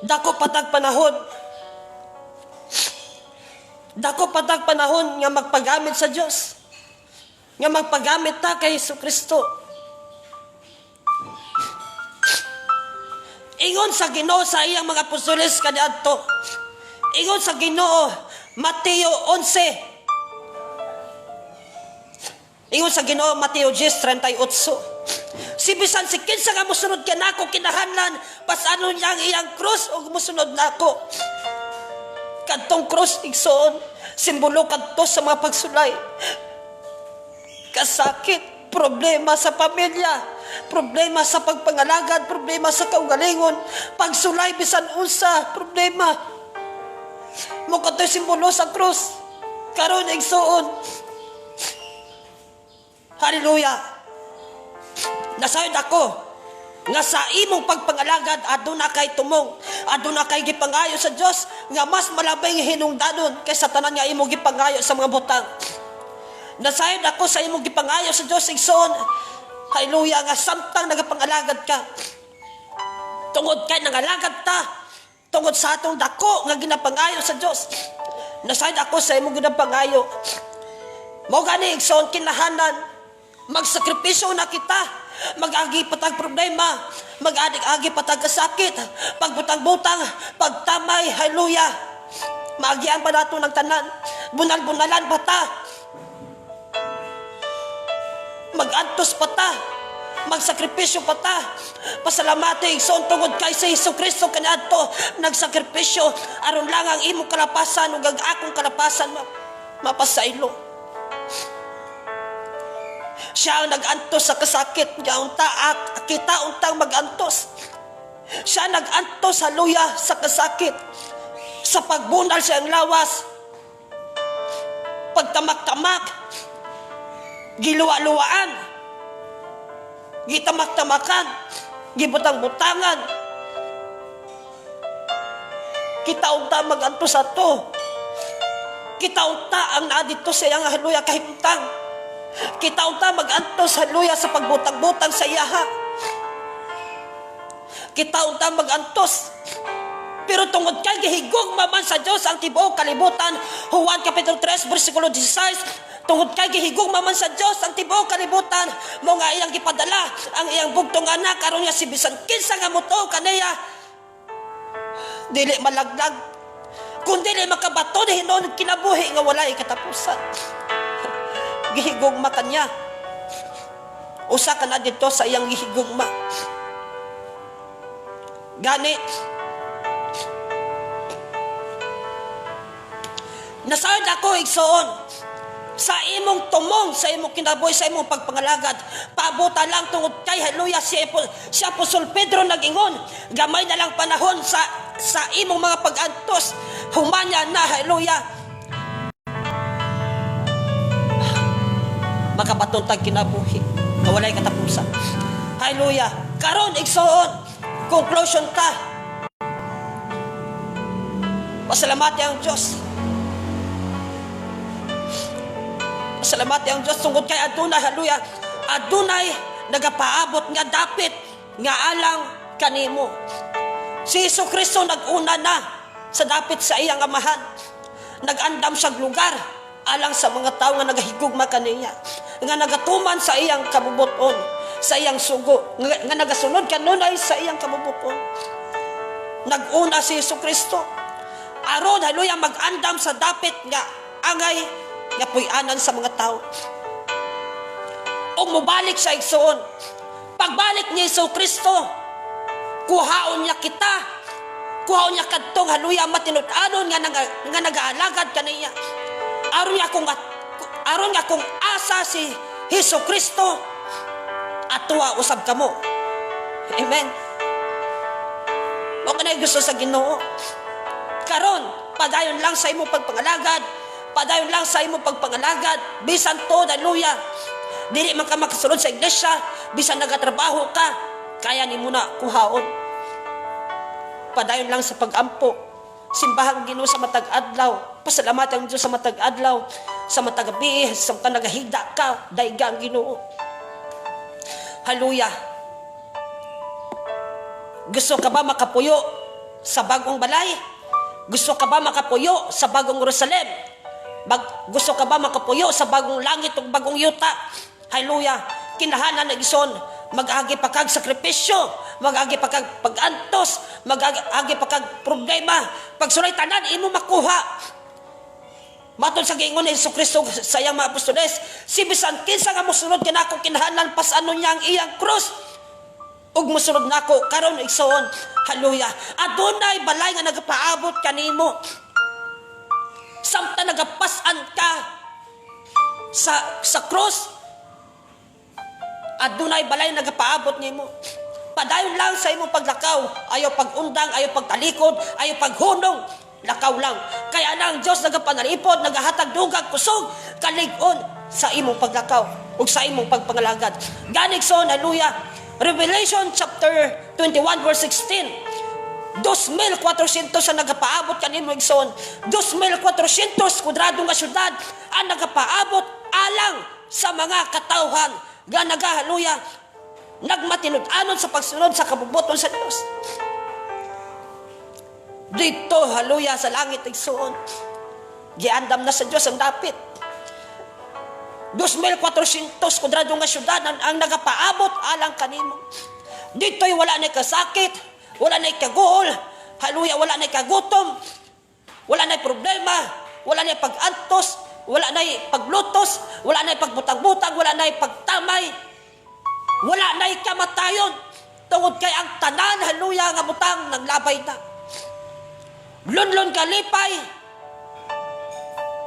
Dako patag panahon. Dako patag panahon nga magpagamit sa Dios. Nga magpagamit ta kay Hesus Kristo. Ingon sa Ginoo sa iyang mga apostoles kaniadto. Ingon sa Ginoo, Mateo 11. Ingon sa Ginoo, Mateo 10:38. Si bisan si kinsa nga mosunod kanako kinahanglan pasanon niya ang iyang krus ug mosunod nako. Kadtong krus igsoon, simbolo kadto sa mga pagsulay. Kasakit, problema sa pamilya, problema sa pagpangalagad, problema sa kaugalingon, pagsulay bisan unsa, problema. Mo kadto'y simbolo sa krus. Karon igsoon. Hallelujah. Nasayod ako nga sa imong pagpangalagad aduna kay tumong, aduna kay gipangayo sa Dios nga mas malabay nga hinungdanon kaysa tanan nga imong gipangayo sa mga butang. Nasayod ako sa imong gipangayo sa Dios igsoon. Hallelujah, nga samtang nagapangalagad ka, tungod kay nangalagad ta, tungod sa atong dako nga ginapangayo sa Dios. Nasayod ako sa imong ginapangayo. Mao gani igsoon, kinahanglan magsakripisyo na kita. Mag-agi pa tag problema, mag-agi pa tag kasakit, pagbutang-butang, pagtamay, hallelujah. Maagian pa nato ng tanan, bunal-bunalan pa ta. Mag-antos pa ta, magsakripisyo pa ta. Pasalamati, igsoon, tungod kay si Hesus Kristo kaniadto nagsakripisyo aron lang ang imong kalapasan ug ang akong kalapasan mapasaylo. Siya ang nag-antos sa kasakit nga unta kita untang mag-antos. Siya nag-antos, hallelujah, sa kasakit, sa pagbunal sa iyang lawas, pagtamak-tamak, giluwa-luwaan, gitamak-tamakan, gibutang-butangan. Kita unta mag-antos ato. Kita unta ang naa dito sa iyang, hallelujah, kahimtang. Kita unta mag-antos, hallelujah, sa pagbutang-butang sa iyaha. Kita unta mag-antos. Pero tungod kay gihigugma man sa Dios ang tibuok kalibutan, Juan Kapitulo 3 versikulo 16, tungod kay gihigugma man sa Dios ang tibuok kalibutan, mao nga iyang gipadala ang iyang bugtong anak aron nga si bisan kinsa nga motuo kaniya dili malaglag kun dili makabaton hinuon kinabuhi nga walay katapusan. Gihigugma kanya. Usa ka na dito sa iyang gihigugma. Gani, nasaad ako, igsoon, sa imong tumong, sa imong kinabuhi, sa imong pagpangalagad. Paabuta lang tungod kay, hallelujah, si Apostol Pedro nag-ingon, gamay na lang panahon sa imong mga pag-antos, humanya na, hallelujah, makabaton tag kinabuhi na walay katapusan. Hallelujah. Karon, igsoon, conclusion ta. Pasalamati ang Diyos. Pasalamati ang Diyos tungod kay adunay, hallelujah, adunay nagapaabot nga dapit nga alang kanimo. Si Hesus Kristo nag-una na sa dapit sa iyang amahan. Nag-andam siyang lugar alang sa mga tao nga nagahigugma kaniya, nga nagatuman sa iyang kabubuton, sa iyang sugo, nga nagasunod kanunay sa iyang kabubuton. Nag-una si Hesus Kristo aron, hallelujah, mag-andam sa dapit nga angay nga puy-anan sa mga tao. Ug mobalik sa igsoon. Pagbalik ni Hesus Kristo, kuhaon niya kita. Kuhaon niya kadtong, hallelujah, matinud-anon nga nagaalagad kaniya. Aron nga kung asa si Hesus Kristo, atuwa usab kamo. Amen. Mao kanay gusto sa Ginoo. Karon, padayon lang sa imong pagpangalagad, padayon lang sa imong pagpangalagad, bisan to, hallelujah, dili man ka makasulod sa iglesia, bisan nagatrabaho ka, kaya nimo na kuhaon. Padayon lang sa pag-ampo. Simbahang Ginoo sa matag adlaw. Pasalamat ang Dios sa matag adlaw, sa matag gabi, sa matag nagahigda ka, dayga ang Ginoo. Hallelujah. Gusto ka ba makapuyo sa bagong balay? Gusto ka ba makapuyo sa bagong Jerusalem? Gusto ka ba makapuyo sa bagong langit ug bagong yuta? Hallelujah. Kinahanglan, igsoon, mag-agi pa kag sakripisyo, mag-agi pa kag pag-antos, mag-agi pa kag problema. Pagsulay tanan imo makuha. Matod sa giingon ni Hesus Kristo sa iyang mga apostoles, si bisan kinsa nga mosunod kanako, kinahanglan pas-anon niya ang iyang krus ug mosunod nako. Karon, igsoon, hallelujah, adunay balay nga nagapaabot kanimo samtang nagapasan ka sa cross. Adunay balay nagapaabot nimo. Padayon lang sa imong paglakaw, ayaw pag-undang, ayaw pagtalikod, ayaw paghunong, lakaw lang. Kaya na ang Diyos nagapanalipod, nagahatag dugag, kusog, kalig-on sa imong paglakaw ug sa imong pagpangalagad. Gani, igsoon, hallelujah, Revelation chapter 21 verse 16, 2,400 sa nagapaabot kanimo, igsoon. 2,400 kwadrado nga syudad ang nagapaabot alang sa mga katawhan nga nagahaluya nagmatinud-anon sa pagsunod sa kabubuton sa Dios. Dito, hallelujah, sa langit, igsoon, giandam na sa Dios ang dapit. 2,400 kwadrado nga syudad ang nagapaabot alang kanimo. Dito'y wala na kasakit, wala na kaguol, hallelujah, wala na kagutom, wala na problema, wala na pag-antos, wala na paglutos, wala na pagbutang-butang, wala na pagtamay, wala na kamatayon. Tungod kay ang tanan, hallelujah, nga butang naglabay na. Lunlun kalipay,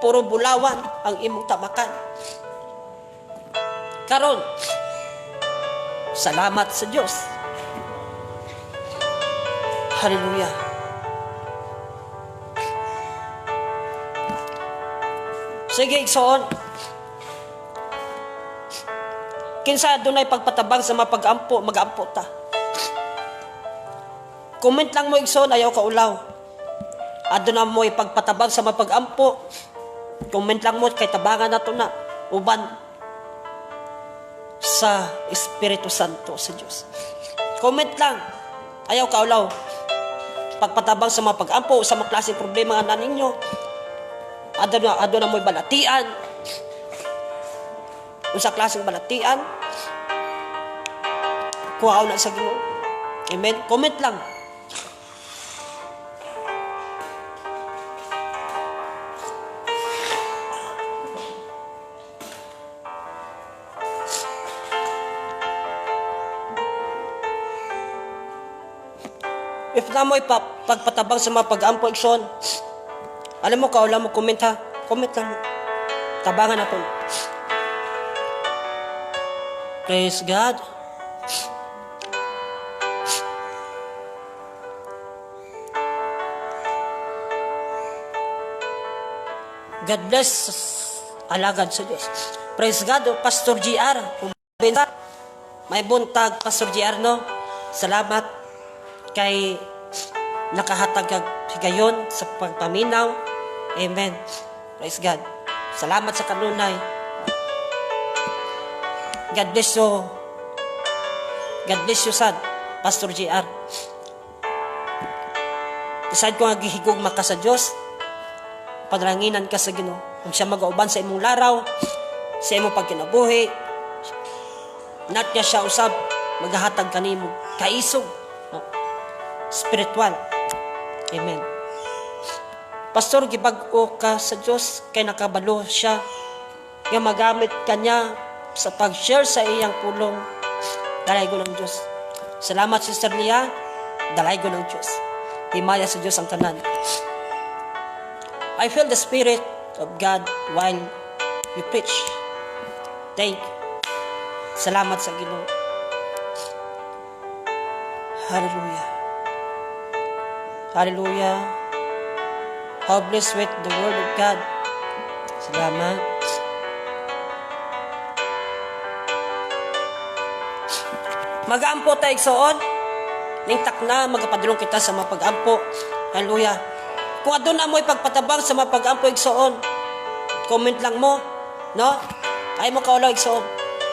puro bulawan ang imong tamakan. Karon, salamat sa Dios. Hallelujah. Sige, igsoon. Kinsa dunay pagpatabang sa mga pag-ampo, mag-ampo ta. Comment lang mo, igsoon, ayaw ka ulaw. Aduna mo ipagpatabang sa mga pag-ampo. Comment lang mo kay tabangan nato na uban sa Espiritu Santo sa Dios. Comment lang. Ayaw ka ulaw. Pagpatabang sa mga pag-ampo, sa mga klaseng problema nga ninyo. Aduna mo'y balatian. Unsa klaseng balatian? Kuhaon na sa Ginoo. Amen. Comment lang. If na mo'y pagpatabang sa mga pag-ampo, igsoon, alam mo ka, wala mo comment ha. Comment lang. Tabangan natin. Praise God. God bless alagad sa Diyos. Praise God, Pastor GR. May buntag, Pastor GR, no? Salamat kay nakahatag kag higayon sa pagpaminaw. Amen. Praise God. Salamat sa kanunay. God bless you. God bless you, sad, Pastor GR. Decide ko nga gihigugma ka sa Dios. Panalanginan ka sa Ginoo. Kung siya magauban sa imong laraw, sa imong pagkinabuhi, not niya siya usab, maghahatag kanimo kaisog, no? Spiritual. Amen. Pastor, gibag-o ka sa Dios kay nakabalo siya nga magamit kanya sa pag-share sa iyang pulong. Dalaygo ng Dios. Salamat, Sister Lia. Dalaygo ng Dios. Himaya sa Dios ang tanan. I feel the Spirit of God while you preach. Thank you. Salamat sa Ginoo. Hallelujah. Hallelujah. How blessed with the word of God. Salamat. Mag-aampo tayo, igsoon. Ning takna, magapadulong kita sa mga pag-ampo. Hallelujah. Kung aduna mo'y pagpatabang sa mga pag-ampo, igsoon, comment lang mo. No? Ay mo kaulaw, igsoon.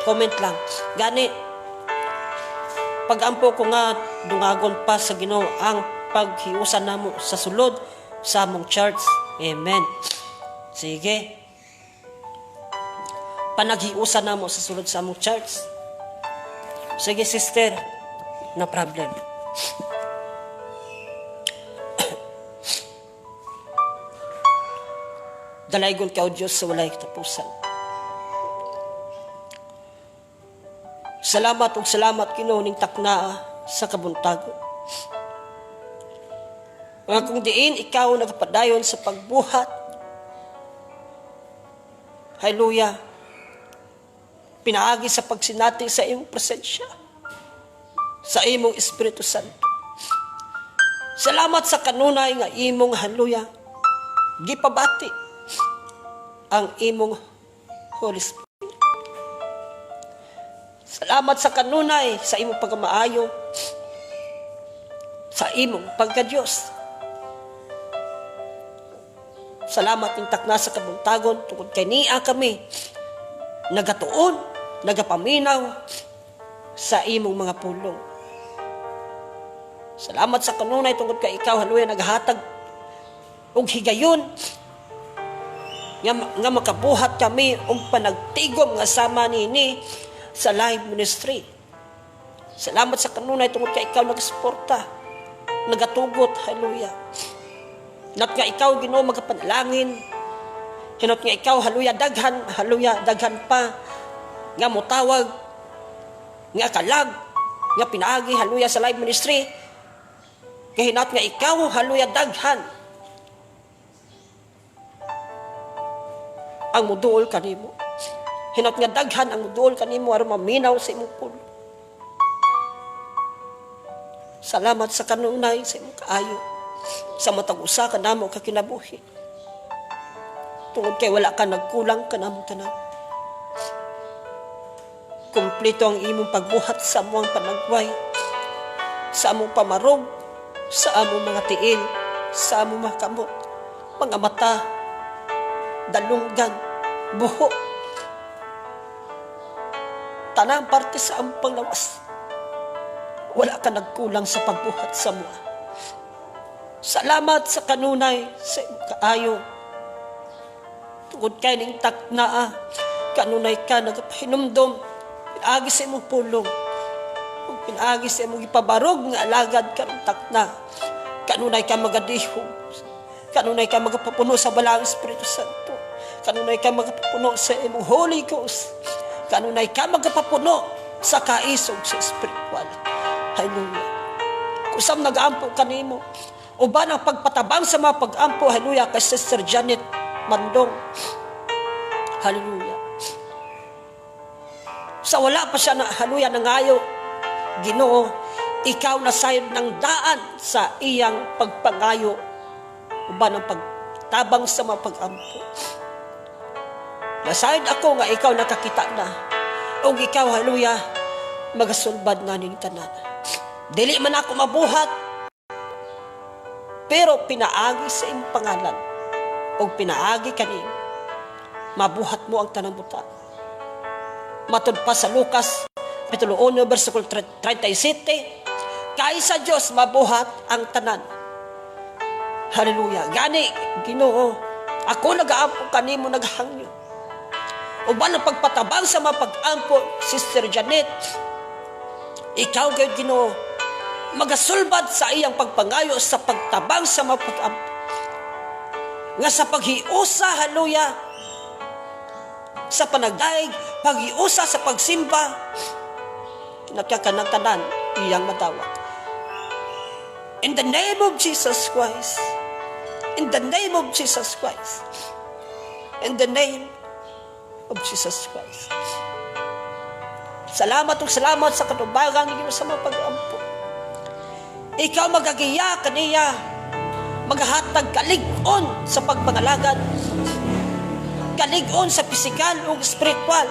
Comment lang. Gani, pag-ampo ko nga dungagon pa sa Ginoo ang paghiusan namo sa sulod sa among church. Amen. Sige. Panaghiusan namo sa sulod sa among church. Sige, sister. No problem. Dalaygon ka, O Diyos, sa walay katapusan. Salamat ug salamat Ginoo ning takna sa kabuntagon. Nga kung diin ikaw nagpadayon sa pagbuhat. Hallelujah. Pinaagi sa pagsinati sa imong presensya, sa imong Espiritu Santo. Salamat sa kanunay nga imong hallelujah gipabati ang imong Holy Spirit. Salamat sa kanunay sa imong pagkamaayo, sa imong pagka-Diyos. Salamat ning takna sa kabuntagon tungod kay niya kami nagatuon, nagapaminaw sa imong mga pulong. Salamat sa kanunay tungod kay ikaw, hallelujah, naghatag og higayon Nga makabuhat kami og panagtigom nga sama nini sa live ministry. Salamat sa kanunay tungod kay ikaw nagsuporta, nagatugot, hallelujah. Not nga ikaw, Ginoo, magapanalangin. Hinot nga ikaw, hallelujah, daghan, hallelujah, daghan pa nga mutawag, nga kalag, nga pinaagi, hallelujah, sa live ministry. Kahinat nga ikaw, hallelujah, daghan ang muduol kanimo. Hinot nga daghan ang muduol kanimo aron maminaw sa imong pulo. Salamat sa kanunay sa imong kaayo sa matag usa ka namo ka kinabuhi. Tungod kay wala ka nagkulang kanamong tanan. Kumpleto ang imong pagbuhat sa among panagway, sa among pamarog, sa among mga tiil, sa among mga kamot, mga mata, dalunggan, buhok, tanang parte sa among panglawas. Wala ka nagkulang sa pagbuhat sa mua. Salamat sa kanunay sa imong kaayo. Tungod kay ning taknaa, kanunay ka nagapahinumdom, pinaagi sa imong pulong, ug pinaagi sa imong gipabarog nga alagad karong takna. Kanunay ka magadihog, kanunay ka magapapuno sa Balaang Espiritu Santo, kanunay ka magapapuno sa imong Holy Ghost, kanunay ka magapapuno sa kaisog sa espiritual. Hallelujah. Kusam nagaampo kanimo, uban ang pagpatabang sa mga pag-ampo, hallelujah, kay Sister Janet Mandong. Hallelujah. Sa wala pa siya na, hallelujah, nangayo, Ginoo, ikaw na sayod ng daan sa iyang pagpangayo, uban ang pagtabang sa mga pag-ampo. Nasayod ako nga ikaw nakakita na, ug ikaw, hallelujah, magasulbad na ning tanan. Dili man ako mabuhat, pero pinaagi sa imong pangalan, ug pinaagi kanin, mabuhat mo ang tanang butang. Matud pa sa Lucas, Kapitulo 1, versikulo 37, kay sa Dios mabuhat ang tanan. Hallelujah. Gani, Ginoo, ako nagaampo kanimo, naghangyo. Uban ang pagpatabang sa mga pag-ampo, Sister Janet, ikaw gayud, Ginoo, magasulbad sa iyang pagpangayo sa pagtabang sa mga pag-ampo. Nga sa paghiusa, hallelujah, sa panagdaig, paghiusa sa pagsimba, nagkakanang tanan iyang madawat. In the name of Jesus Christ, in the name of Jesus Christ, in the name of Jesus Christ. Salamat ug salamat sa katubagan ni Ginoo sa mga pag-ampo. Ikaw magagiya kaniya, magahatag kalig-on sa pagpangalagad, kalig-on sa pisikal ug espiritual,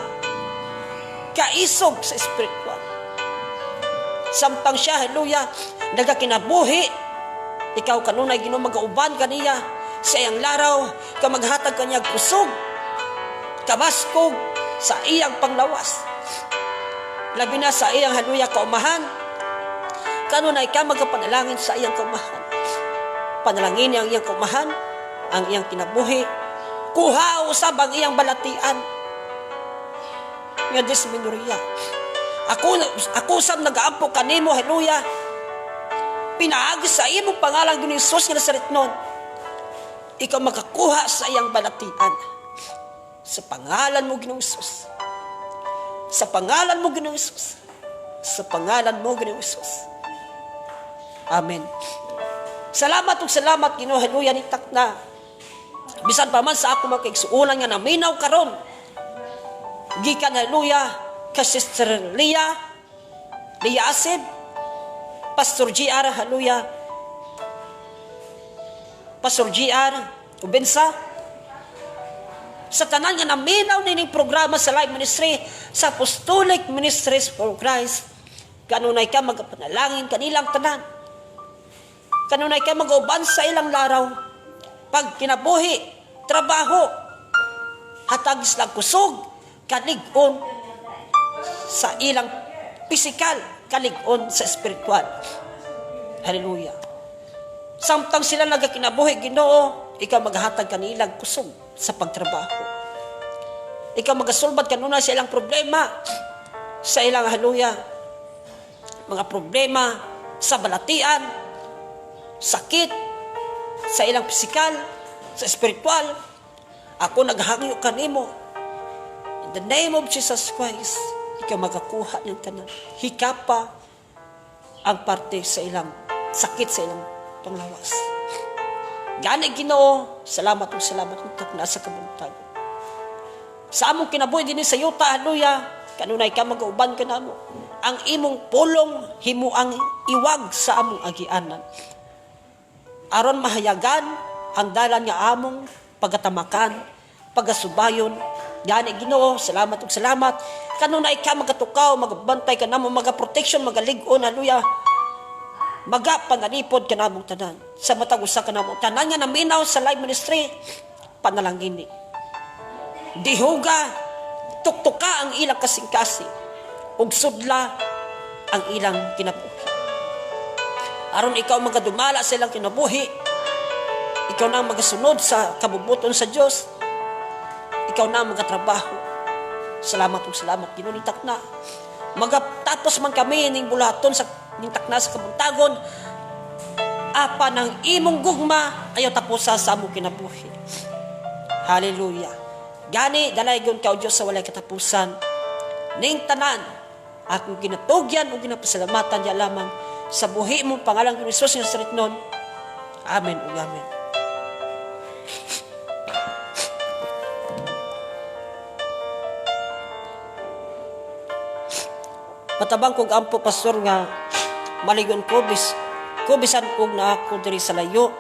kaisog sa espiritual. Samtang siya, hallelujah, nagakinabuhi, ikaw kanunay, Ginoo, magauban kaniya sa iyang laraw, ka maghatag kaniya kusog, kabaskog sa iyang panglawas. Labi na sa iyang, hallelujah, kaumahan, kanunay ka magapanalangin sa iyang kaumahan. Panalangin niya ang iyang kaumahan, ang iyang kinabuhi, kuha usab ang iyang balatian nga dysmenorrhea. Ako usab nagaampo kanimo, hallelujah. Pinaagi sa imong pangalan, Ginoong Hesus nga Nazaretnon. Ikaw makakuha sa iyang balatian. Sa pangalan mo, Ginoong Hesus. Sa pangalan mo, Ginoong Hesus. Sa pangalan mo, Ginoong Hesus. Amen. Salamat ug salamat, Ginoo, hallelujah, ni takna. Bisan pa man sa ako mga kaigsuonan nga naminaw karon. Gikan, hallelujah, kay Sister Leah, Leah Asib, Pastor GR, hallelujah, Pastor GR, Ubensa, sa tanan nga naminaw nining programa sa live ministry sa Apostolic Ministries for Christ, kanunay ka magapanalangin kanilang tanan. Kanunay ka mag-uban sa ilang laraw. Pag kinabuhi, trabaho, hatag sila kusog, kalig-on sa ilang pisikal, kalig-on sa espiritual. Hallelujah. Samtang sila nagakinabuhi, Ginoo, Ikaw maghatag kanilang kusog sa pagtrabaho. Ikaw magasulbad kanunay sa ilang problema, sa ilang, hallelujah, mga problema sa balatian, sakit, sa ilang pisikal, sa espiritual. Ako naghangyo kanimo. In the name of Jesus Christ, ikaw magakuha ng tanan. Hikapa ang parte sa ilang sakit, sa ilang panglawas. Gani, Ginoo, salamat ug salamat ug takna sa kabuntag. Sa among kinabuhi dinhi sa yuta, hallelujah, kanunay ka magauban kanamo. Ang imong pulong himuang iwag sa among agianan. Aron mahayagan ang dalan nga among pagatamakan, pagasubayon. Gani, Ginoo, salamat ug salamat. Kanunay ka magatukaw, magabantay kanamo, maga-protection, magalig-on, hallelujah. Magapanalipod kanamong tanan. Sa matag usa kanamo tanan nga naminaw sa live ministry, panalangini. Dihuga, tuktuka ang ilang kasing-kasing, ug sudla ang ilang kinabuhi. Aron ikaw magadumala sa ilang kinabuhi, ikaw na ang magasunod sa kabubuton sa Dios, ikaw na ang magatrabaho. Salamat ug salamat, Ginoo, ning takna. Magatapos man kami ning bulaton sa ning takna sa kabuntagon, apan ang imong gugma ayaw tapusa sa among kinabuhi. Hallelujah. Gani, dalaygon ka, O Diyos, sa walay katapusan. Ning tanan, akong ginatugyan o ginapasalamatan diya lamang sa buhi mong pangalan, ni Jesus nga Nazaretnon. Amen ug amen. Patabang kog ampo, pastor, nga maligon ko bis ko bisan og naa ko diri sa layo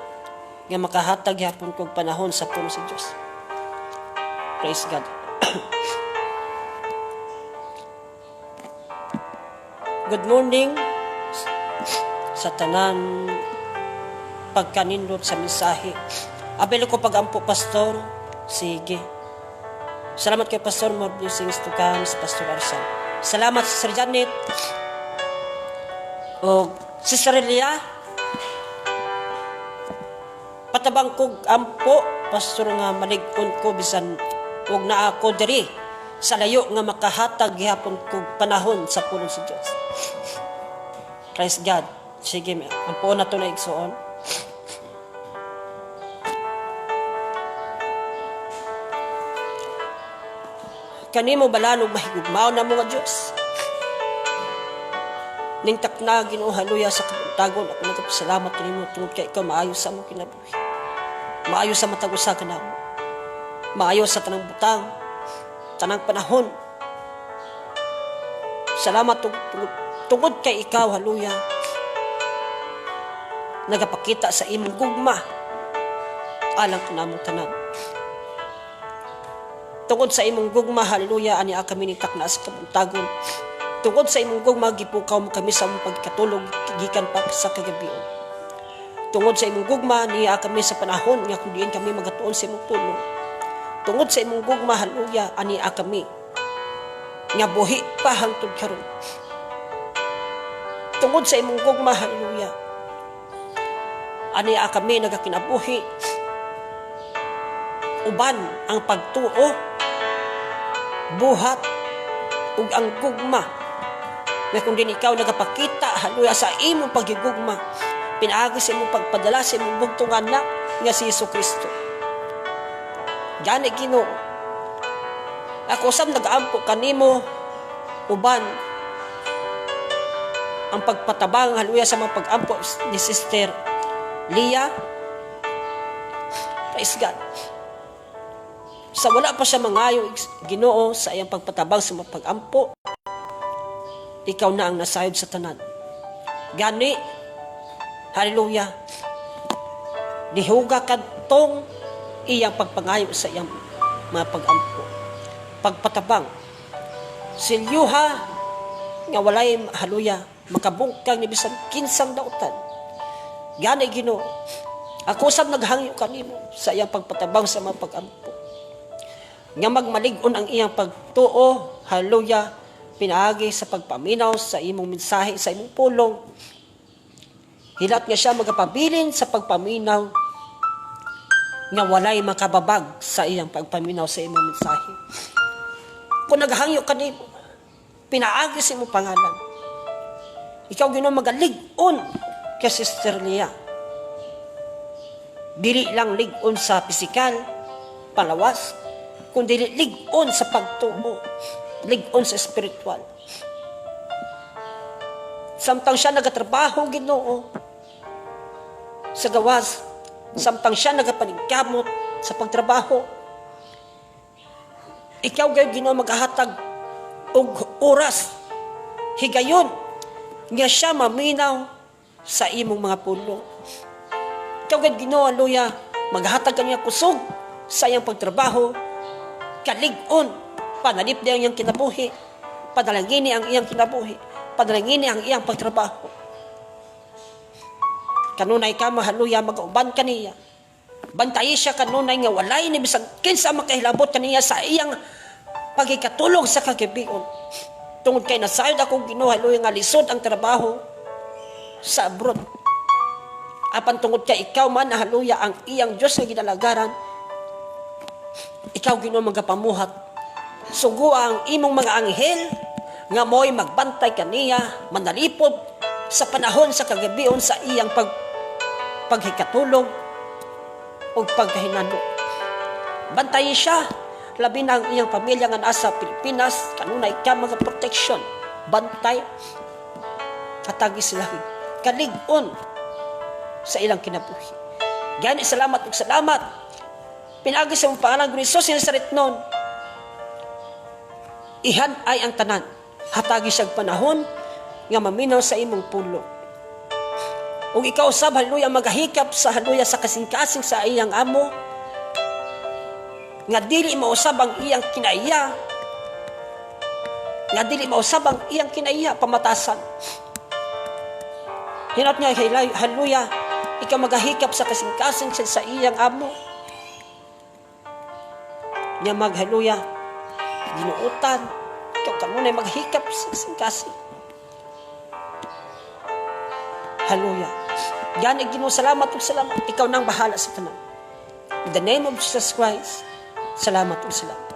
nga makahatag gyapon kog panahon sa pulong sa Dios. Praise God. Good morning sa tanan, pagkanindot sa mensahe. Abelo ko pagampo, pastor. Sige. Salamat kay pastor, more blessings to come, Pastor Arsal. Salamat, Sir Janet. O Sister Elia. Patabang kog ampo, pastor, nga malig-on ko bisan ug naa ko diri sa layo nga makahatag gihapon kog panahon sa pulong sa Dios. Praise God. Sige, ampo na to na, igsuon. Kanimo balaan ug mahigugmaon namo nga Dios. Ning takna, Ginoo, hallelujah, sa kabuntagon, ako nagpasalamat kanimo tungod kay ikaw maayo sa among kinabuhi. Maayo sa matag usa kanamo. Maayo sa tanang butang, tanang panahon. Salamat tungod kay ikaw, hallelujah, nagapakita sa imong gugma alang kanamong tanan. Tungod sa imong gugma, hallelujah, ani kami ni takna sa kabuntagon. Tungod sa imong gugma, gipukaw mo kami sa among pagkatulog gikan pa sa kagabion. Tungod sa imong gugma, niya kami sa panahon nga kung diin kami magatuon sa imong tulong. Tungod sa imong gugma, hallelujah, ani kami nga buhi pa hangtod karon. Tungod sa imong gugma, hallelujah, ani kami nagakinabuhi uban ang pagtuo, buhat ug ang gugma nga kung din ikaw nagapakita, hallelujah, sa imong pagigugma pinaagi sa imong pagpadala sa imong bugtong anak nga si Hesus Kristo. Gani, Ginoo, ako usab nagaampo kanimo uban ang pagpatabang, hallelujah, sa mga pag-ampo ni Sister Leah. Praise God. Sa wala pa siya mangayo, Ginoo, sa iyang pagpatabang sa mga pag-ampo, ikaw na ang nasayod sa tanan. Gani, hallelujah, dihuga kadtong iyang pagpangayo sa iyang mga pag-ampo. Pagpatabang, silyuha nga walay, hallelujah, makabungkag ni bisan kinsang dautan. Gani, Ginoo, ako usab naghangyo kanimo sa iyang pagpatabang sa mga pag-ampo nga magmalig-on ang iyang pagtuo, hallelujah, pinaagi sa pagpaminaw sa imong mensahe, sa imong pulong. Hilat nga siya magapabilin sa pagpaminaw Nga walay makababag sa iyang pagpaminaw sa imong mensahe. Kung naghangyo ka nimo, pinaagi sa imong pangalan, ikaw, Ginoo, magalig-on kay Sister Lia. Dili lang lig-on sa pisikal, palawas, kundi lig-on sa pagtuo, lig-on sa spiritual. Samtang siya nagatrabaho, Ginoo, sa gawas, samtang siya nagapaningkamot sa pagtrabaho, ikaw gayud, Ginoo, maghahatag og oras, higayon, nga siya maminaw sa imong mga pulong. Ikaw gayud, Ginoo, hallelujah, maghatag kaniya kusog sa iyang pagtrabaho, kalig-on, panalipdi ang iyang kinabuhi, panalangini ang iyang kinabuhi, panalangini ang iyang pagtrabaho. Kanunay ka, hallelujah, mag-uban kaniya. Bantayi siya kanunay nga walay ni bisan kinsa makahilabot kaniya sa iyang pagikatulog sa kagabion. Tungod kay nasayod ako, Ginoo, hallelujah, nga lisod ang trabaho sa abroad. Apan tungod kay ikaw man, hallelujah, ang iyang Diyos nga ginalagaran, ikaw, Ginoo, magapamuhat. Sugo ang imong mga anghel nga mo'y magbantay kaniya, manalipod sa panahon sa kagabion sa iyang paghikatulog o pagkahinano. Bantayi siya, labi na ang iyang pamilya nga nasa Pilipinas, kanunay ka mga protection, bantay, katagi sila, kalig-on sa ilang kinabuhi. Gani salamat ug salamat. Pinaagi sa imong pangalan, Jesus sa Nazaret nun. Ihan ay ang tanan. Hatagi siyang panahon nga maminaw sa imong pulong. Ug ikaw sab, hallelujah, magahikap sa, hallelujah, sa kasing-kasing sa iyang amo nga dili mausab ang iyang kinaiya, nga dili mausab ang iyang kinaiya pamatasan. Hinot nga, hallelujah, ikaw magahikap sa kasing-kasing sa iyang amo nga mag, hallelujah, ginuutan. Ikaw kanunay maghikap sa kasing-kasing. Hallelujah. Gani, Ginoo, salamat ug salamat. Ikaw nang bahala sa tanan. In the name of Jesus Christ, salamat ug salamat.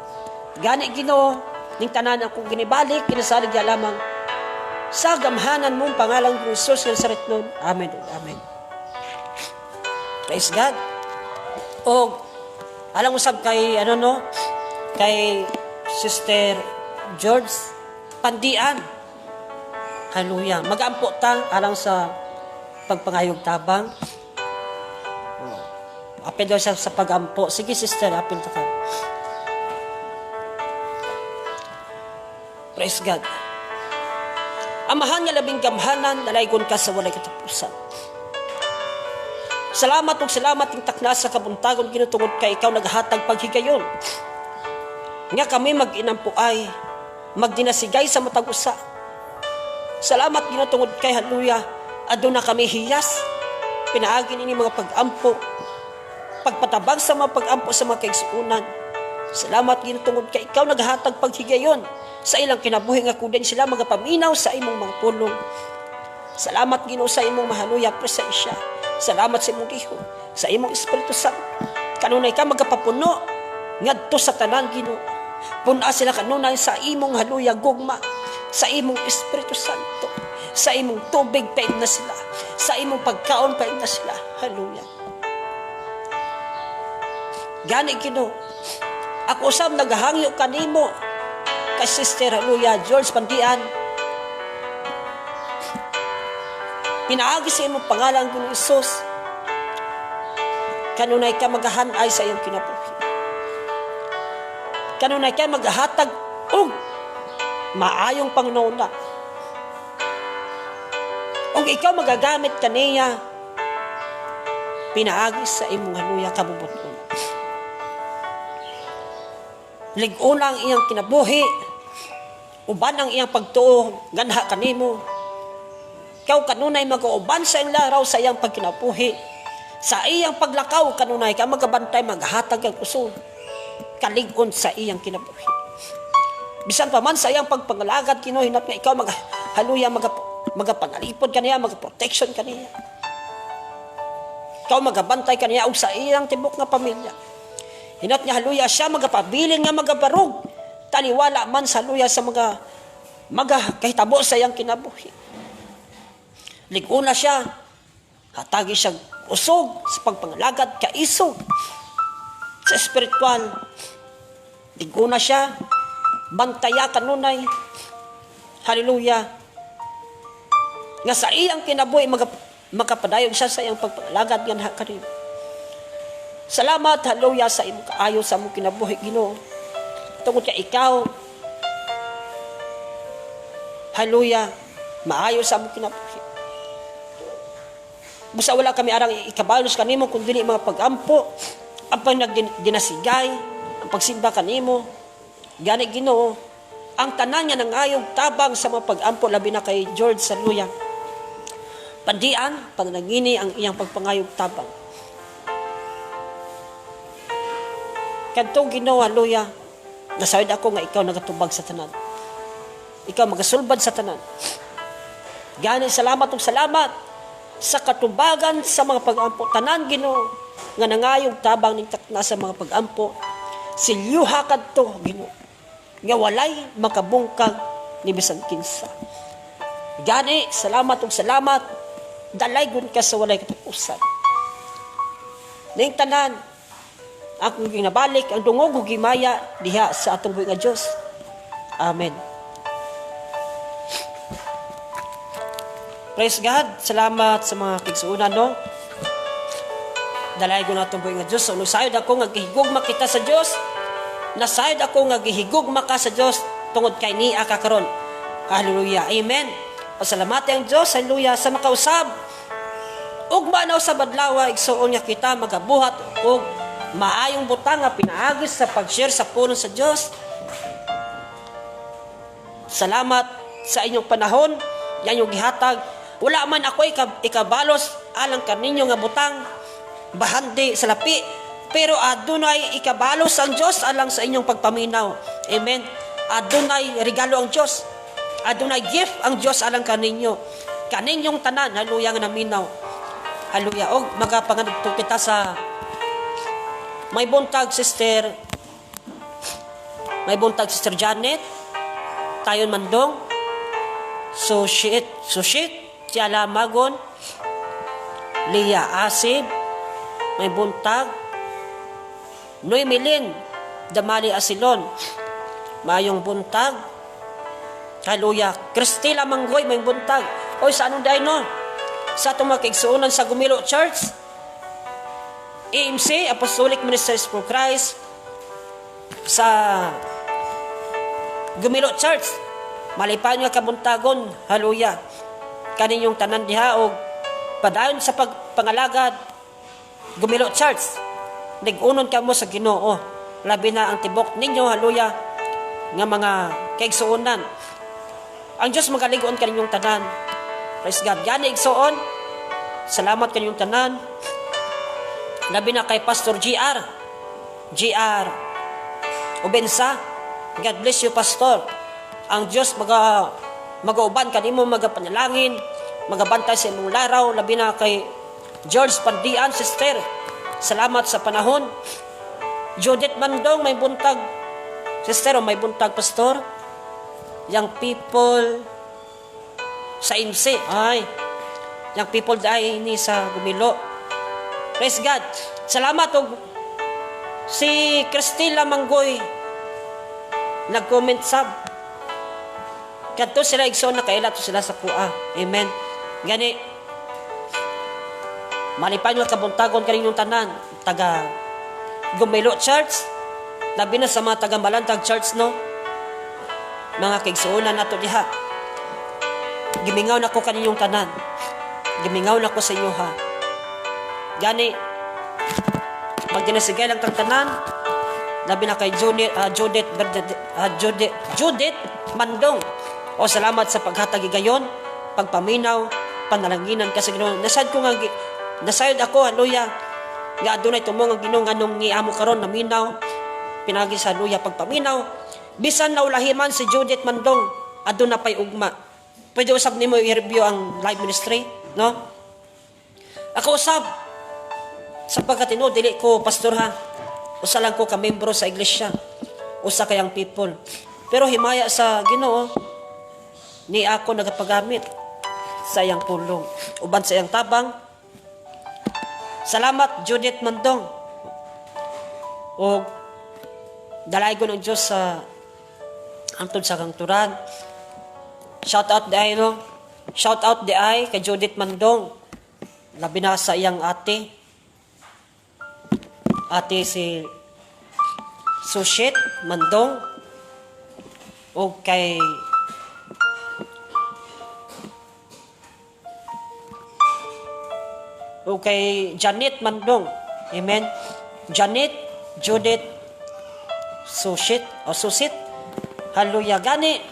Gani, Ginoo, ning tanan akong ginibalik, kinasalig ya lamang sa gamhanan mong pangalan, Jesus ng Nazaret nun. Amen ug amen. Praise God. O alang usab kay ano no, kay Sister George Pandian. Hallelujah. Magampo ta alang sa pagpangayog tabang. Oh. Apil daw siya sa pagampo. Sige, sister, apil ta ka. Praise God. Amahan nga labing gamhanan, dalaygon ka sa walay katapusan. Salamat ug salamat ing takna sa kabuntagon, Ginoo, tungod kay ikaw naghatag paghigayon nga kami mag-inampuay, magdinasigay sa matag usa. Salamat, Ginoo, tungod kay, hallelujah, aduna kami hiyas pinaagi nini mga pag-ampo, pagpatabang sa mga pag-ampo sa mga kaigsuonan. Salamat, Ginoo, tungod kay ikaw naghatag paghigayon sa ilang kinabuhi nga kunden sila magapaminaw sa imong mga pulong. Salamat, Ginoo, sa imong mahaluya presensya. Salamat sa imong giho, sa imong Espiritu Santo. Kanunay ka magapapuno ngadto sa tanan, Ginoo. Puna sila kanunay sa imong, haluya, gugma, sa imong Espiritu Santo, sa imong tubig paim na sila, sa imong pagkaon paim na sila. Hallelujah. Gani, Ginoo, ako usab naghangyo kanimo kay Sister, hallelujah, George Pandian. Pinaagi sa imong pangalan, Ginoong Hesus, kanunay ka magahanay sa iyong kinabuhi. Kanunay ka magahatag og maayong pangnuna. Og ikaw magagamit kaniya pinaagi sa imong, hallelujah, kabubuton. Lig-una ang iyang kinabuhi, uban ang iyang pagtuo, ganha kanimo. Ikaw kanunay mag-uuban sa iyang laraw sa iyang pagkinabuhi. Sa iyang paglakaw kanunay ka magabantay, maghatag ang kusog, kalig-on sa iyang kinabuhi. Bisan pa man sa iyang pagpangalagad, Ginoo, hinat nga ikaw mag, hallelujah, magapanalipod kaniya, magaprotection kaniya. Ikaw magabantay kaniya og sa iyang tibok nga pamilya. Hinat nga, hallelujah, siya magapabilin nga magabarog. Taliwala man sa, hallelujah, sa mga maga kahitabo sa iyang kinabuhi. Liguna siya, hatagi siya usog sa pagpangalagad, kaisog sa espiritual. Liguna siya, bantaya kanunay. Hallelujah. Nga sa iyang kinabuhi makapadayon siya sa iyang pagpangalagad nga kanimo. Salamat, hallelujah, sa imong kaayo sa among kinabuhi, Ginoo. Tungod kay ikaw, hallelujah, maayo sa among kinabuhi. Busa wala kami arang ikabalos kanimo kung dili mga pagampo, ang pagdinasigay, ang pagsimba kanimo. Gani, Ginoo, ang tanan nga nangayog tabang sa mga pagampo, labi na kay George Saluya. Pandian, panalangini ang iyang pagpangayog tabang. Kadtong, Ginoo, hallelujah, nasayod ako nga ikaw nagatubag sa tanan. Ikaw magasulbad sa tanan. Gani salamat ug salamat sa katubagan sa mga pag-ampo. Tanan, Ginoo, nga nangayog tabang ning takna sa mga pag-ampo. Silyuha kadto, Ginoo, nga walay makabungkag ni bisan kinsa. Gani salamat ug salamat, dalaygon ka sa walay katapusan. Ning tanan, akong ginabalik ang dungog ug himaya diha sa atong buhi nga Dios. Amen. Praise God. Salamat sa mga kigsuonan, no. Dalaygon atong buhi nga Dios. So, nasayod ako nga gihigugma kita sa Dios. Nasayod ako nga gihigugma ka sa Dios tungod kay niya ka karon. Hallelujah. Amen. Pasalamati ang Dios, hallelujah, sa makausab. Ugma na usab adlaw, igsuon, nga kita magabuhat og maayong butang nga pinaagi sa pag-share sa pulong sa Dios. Salamat sa inyong panahon, yan yung gihatag. Wala man ako ikabalos alang kaninyo nga butang bahandi sa lapi, pero adunay ikabalos ang Dios alang sa inyong pagpaminaw. Amen. Adunay regalo ang Dios. Adunay gift ang Dios alang kaninyo. Kaninyong tanan, hallelujah, nga naminaw. Hallelujah. Og magapangadto kita sa may buntag, sister, may buntag, Sister Janet Tayon Mandong, Sushit Sushit Tiala Magon, Lia Asib, may buntag, Noy Milin Damali Asilon, mayong buntag. Hallelujah. Cristela Manggoy, may buntag. Oy, sa anong dahil, no? Sa atong mga kaigsuonan sa Gumilo Church, AMC, Apostolic Ministers for Christ, sa Gumilo Church. Malipan nga kabuntagon, hallelujah. Kaninyong tanan diha og padayon sa pagpangalagad, Gumilo Church. Lig-unon kamo sa Ginoo. Labi na ang tibok ninyo, hallelujah, nga mga kaigsuonan. Ang Diyos magalig-on kaninyong tanan. Praise God. Gani, igsuon. Salamat kaninyong tanan. Labi na kay Pastor GR. GR. Ubensa. God bless you, Pastor. Ang Diyos magauban kanimo, magapanalangin, magabantay sa imong laraw, labi na kay George Pandian, sister. Salamat sa panahon. Judith Mandong, may buntag. Sister, o may buntag, Pastor. Young people sa IMC. Ay, young people dahil ni sa Gumilo. Praise God. Salamat og si Cristela Manggoy nag-comment sab. Kadto sila, igsoon, nakaila to sila sa kuha. Amen. Gani malipan nga kabuntagon kaninyong tanan taga Gumilo Church, labi na sa mga taga Malantag Church, no, mga kaigsuonan nato diha. Gimingaw nako kaninyong tanan. Gimingaw nako sa inyo, ha. Gani magdinasigay lang tang tanan, labi na kay Judith Judith Judith Mandong. O salamat sa paghatag higayon, pagpaminaw, panalanginan ka sa Ginoo. Nasad ko nga nasayod ako, hallelujah, nga adunay tumong ang Ginoo nganong ngiamo karon naminaw pinagi sa, hallelujah, pagpaminaw. Bisan naulahi man si Judith Mandong, aduna pay ugma. Pwede usab nimo i-review ang live ministry, no? Ako usab. Sapagkat tinuod dili ko pastor ha. Usa lang ko ka membro sa iglesia. Usa kayang people. Pero himaya sa Ginoo ni ako nagapagamit sa iyang pulong uban sa iyang tabang. Salamat, Judith Mandong. O dalaygon ng Diyos sa hangtod sa kangturan. Shout out di ay, no? Shout out di ay kay Judith Mandong. Labi na sa iyang ate. Ate si Sushit Mandong o kay Janet Mandong. Amen. Janet, Judith, Sushit o Susit. Hallelujah. Gani,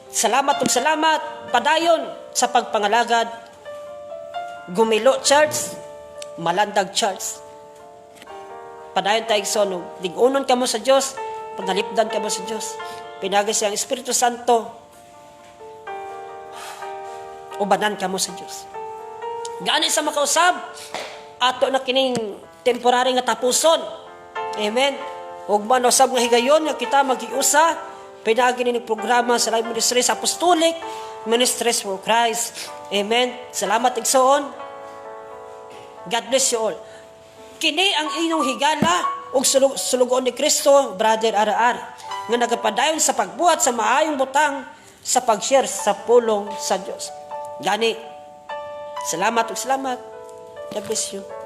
salamat ug salamat padayon sa pagpangalagad. Gumilo Church, Malandag Church. Padayon tayo igsoon, ug lig-unon kamo sa Dios, panalipdan kamo sa Dios. Pinaagi siyang Espiritu Santo, ubanan kamo sa Dios. Gani sa makausab, ato na kining temporary nga tapuson. Amen. Ug man usab nga higayon nga kita magiusa pinaagi ni programa sa Live Ministries, Apostolic Ministries for Christ. Amen. Salamat, igsoon. God bless you all. Kini ang inyong higala ug sulugoon ni Kristo, Brother RR, nga nagapadayon sa pagbuhat sa maayong butang sa pag-share sa pulong sa Dios. Gani, salamat ug salamat. God bless you.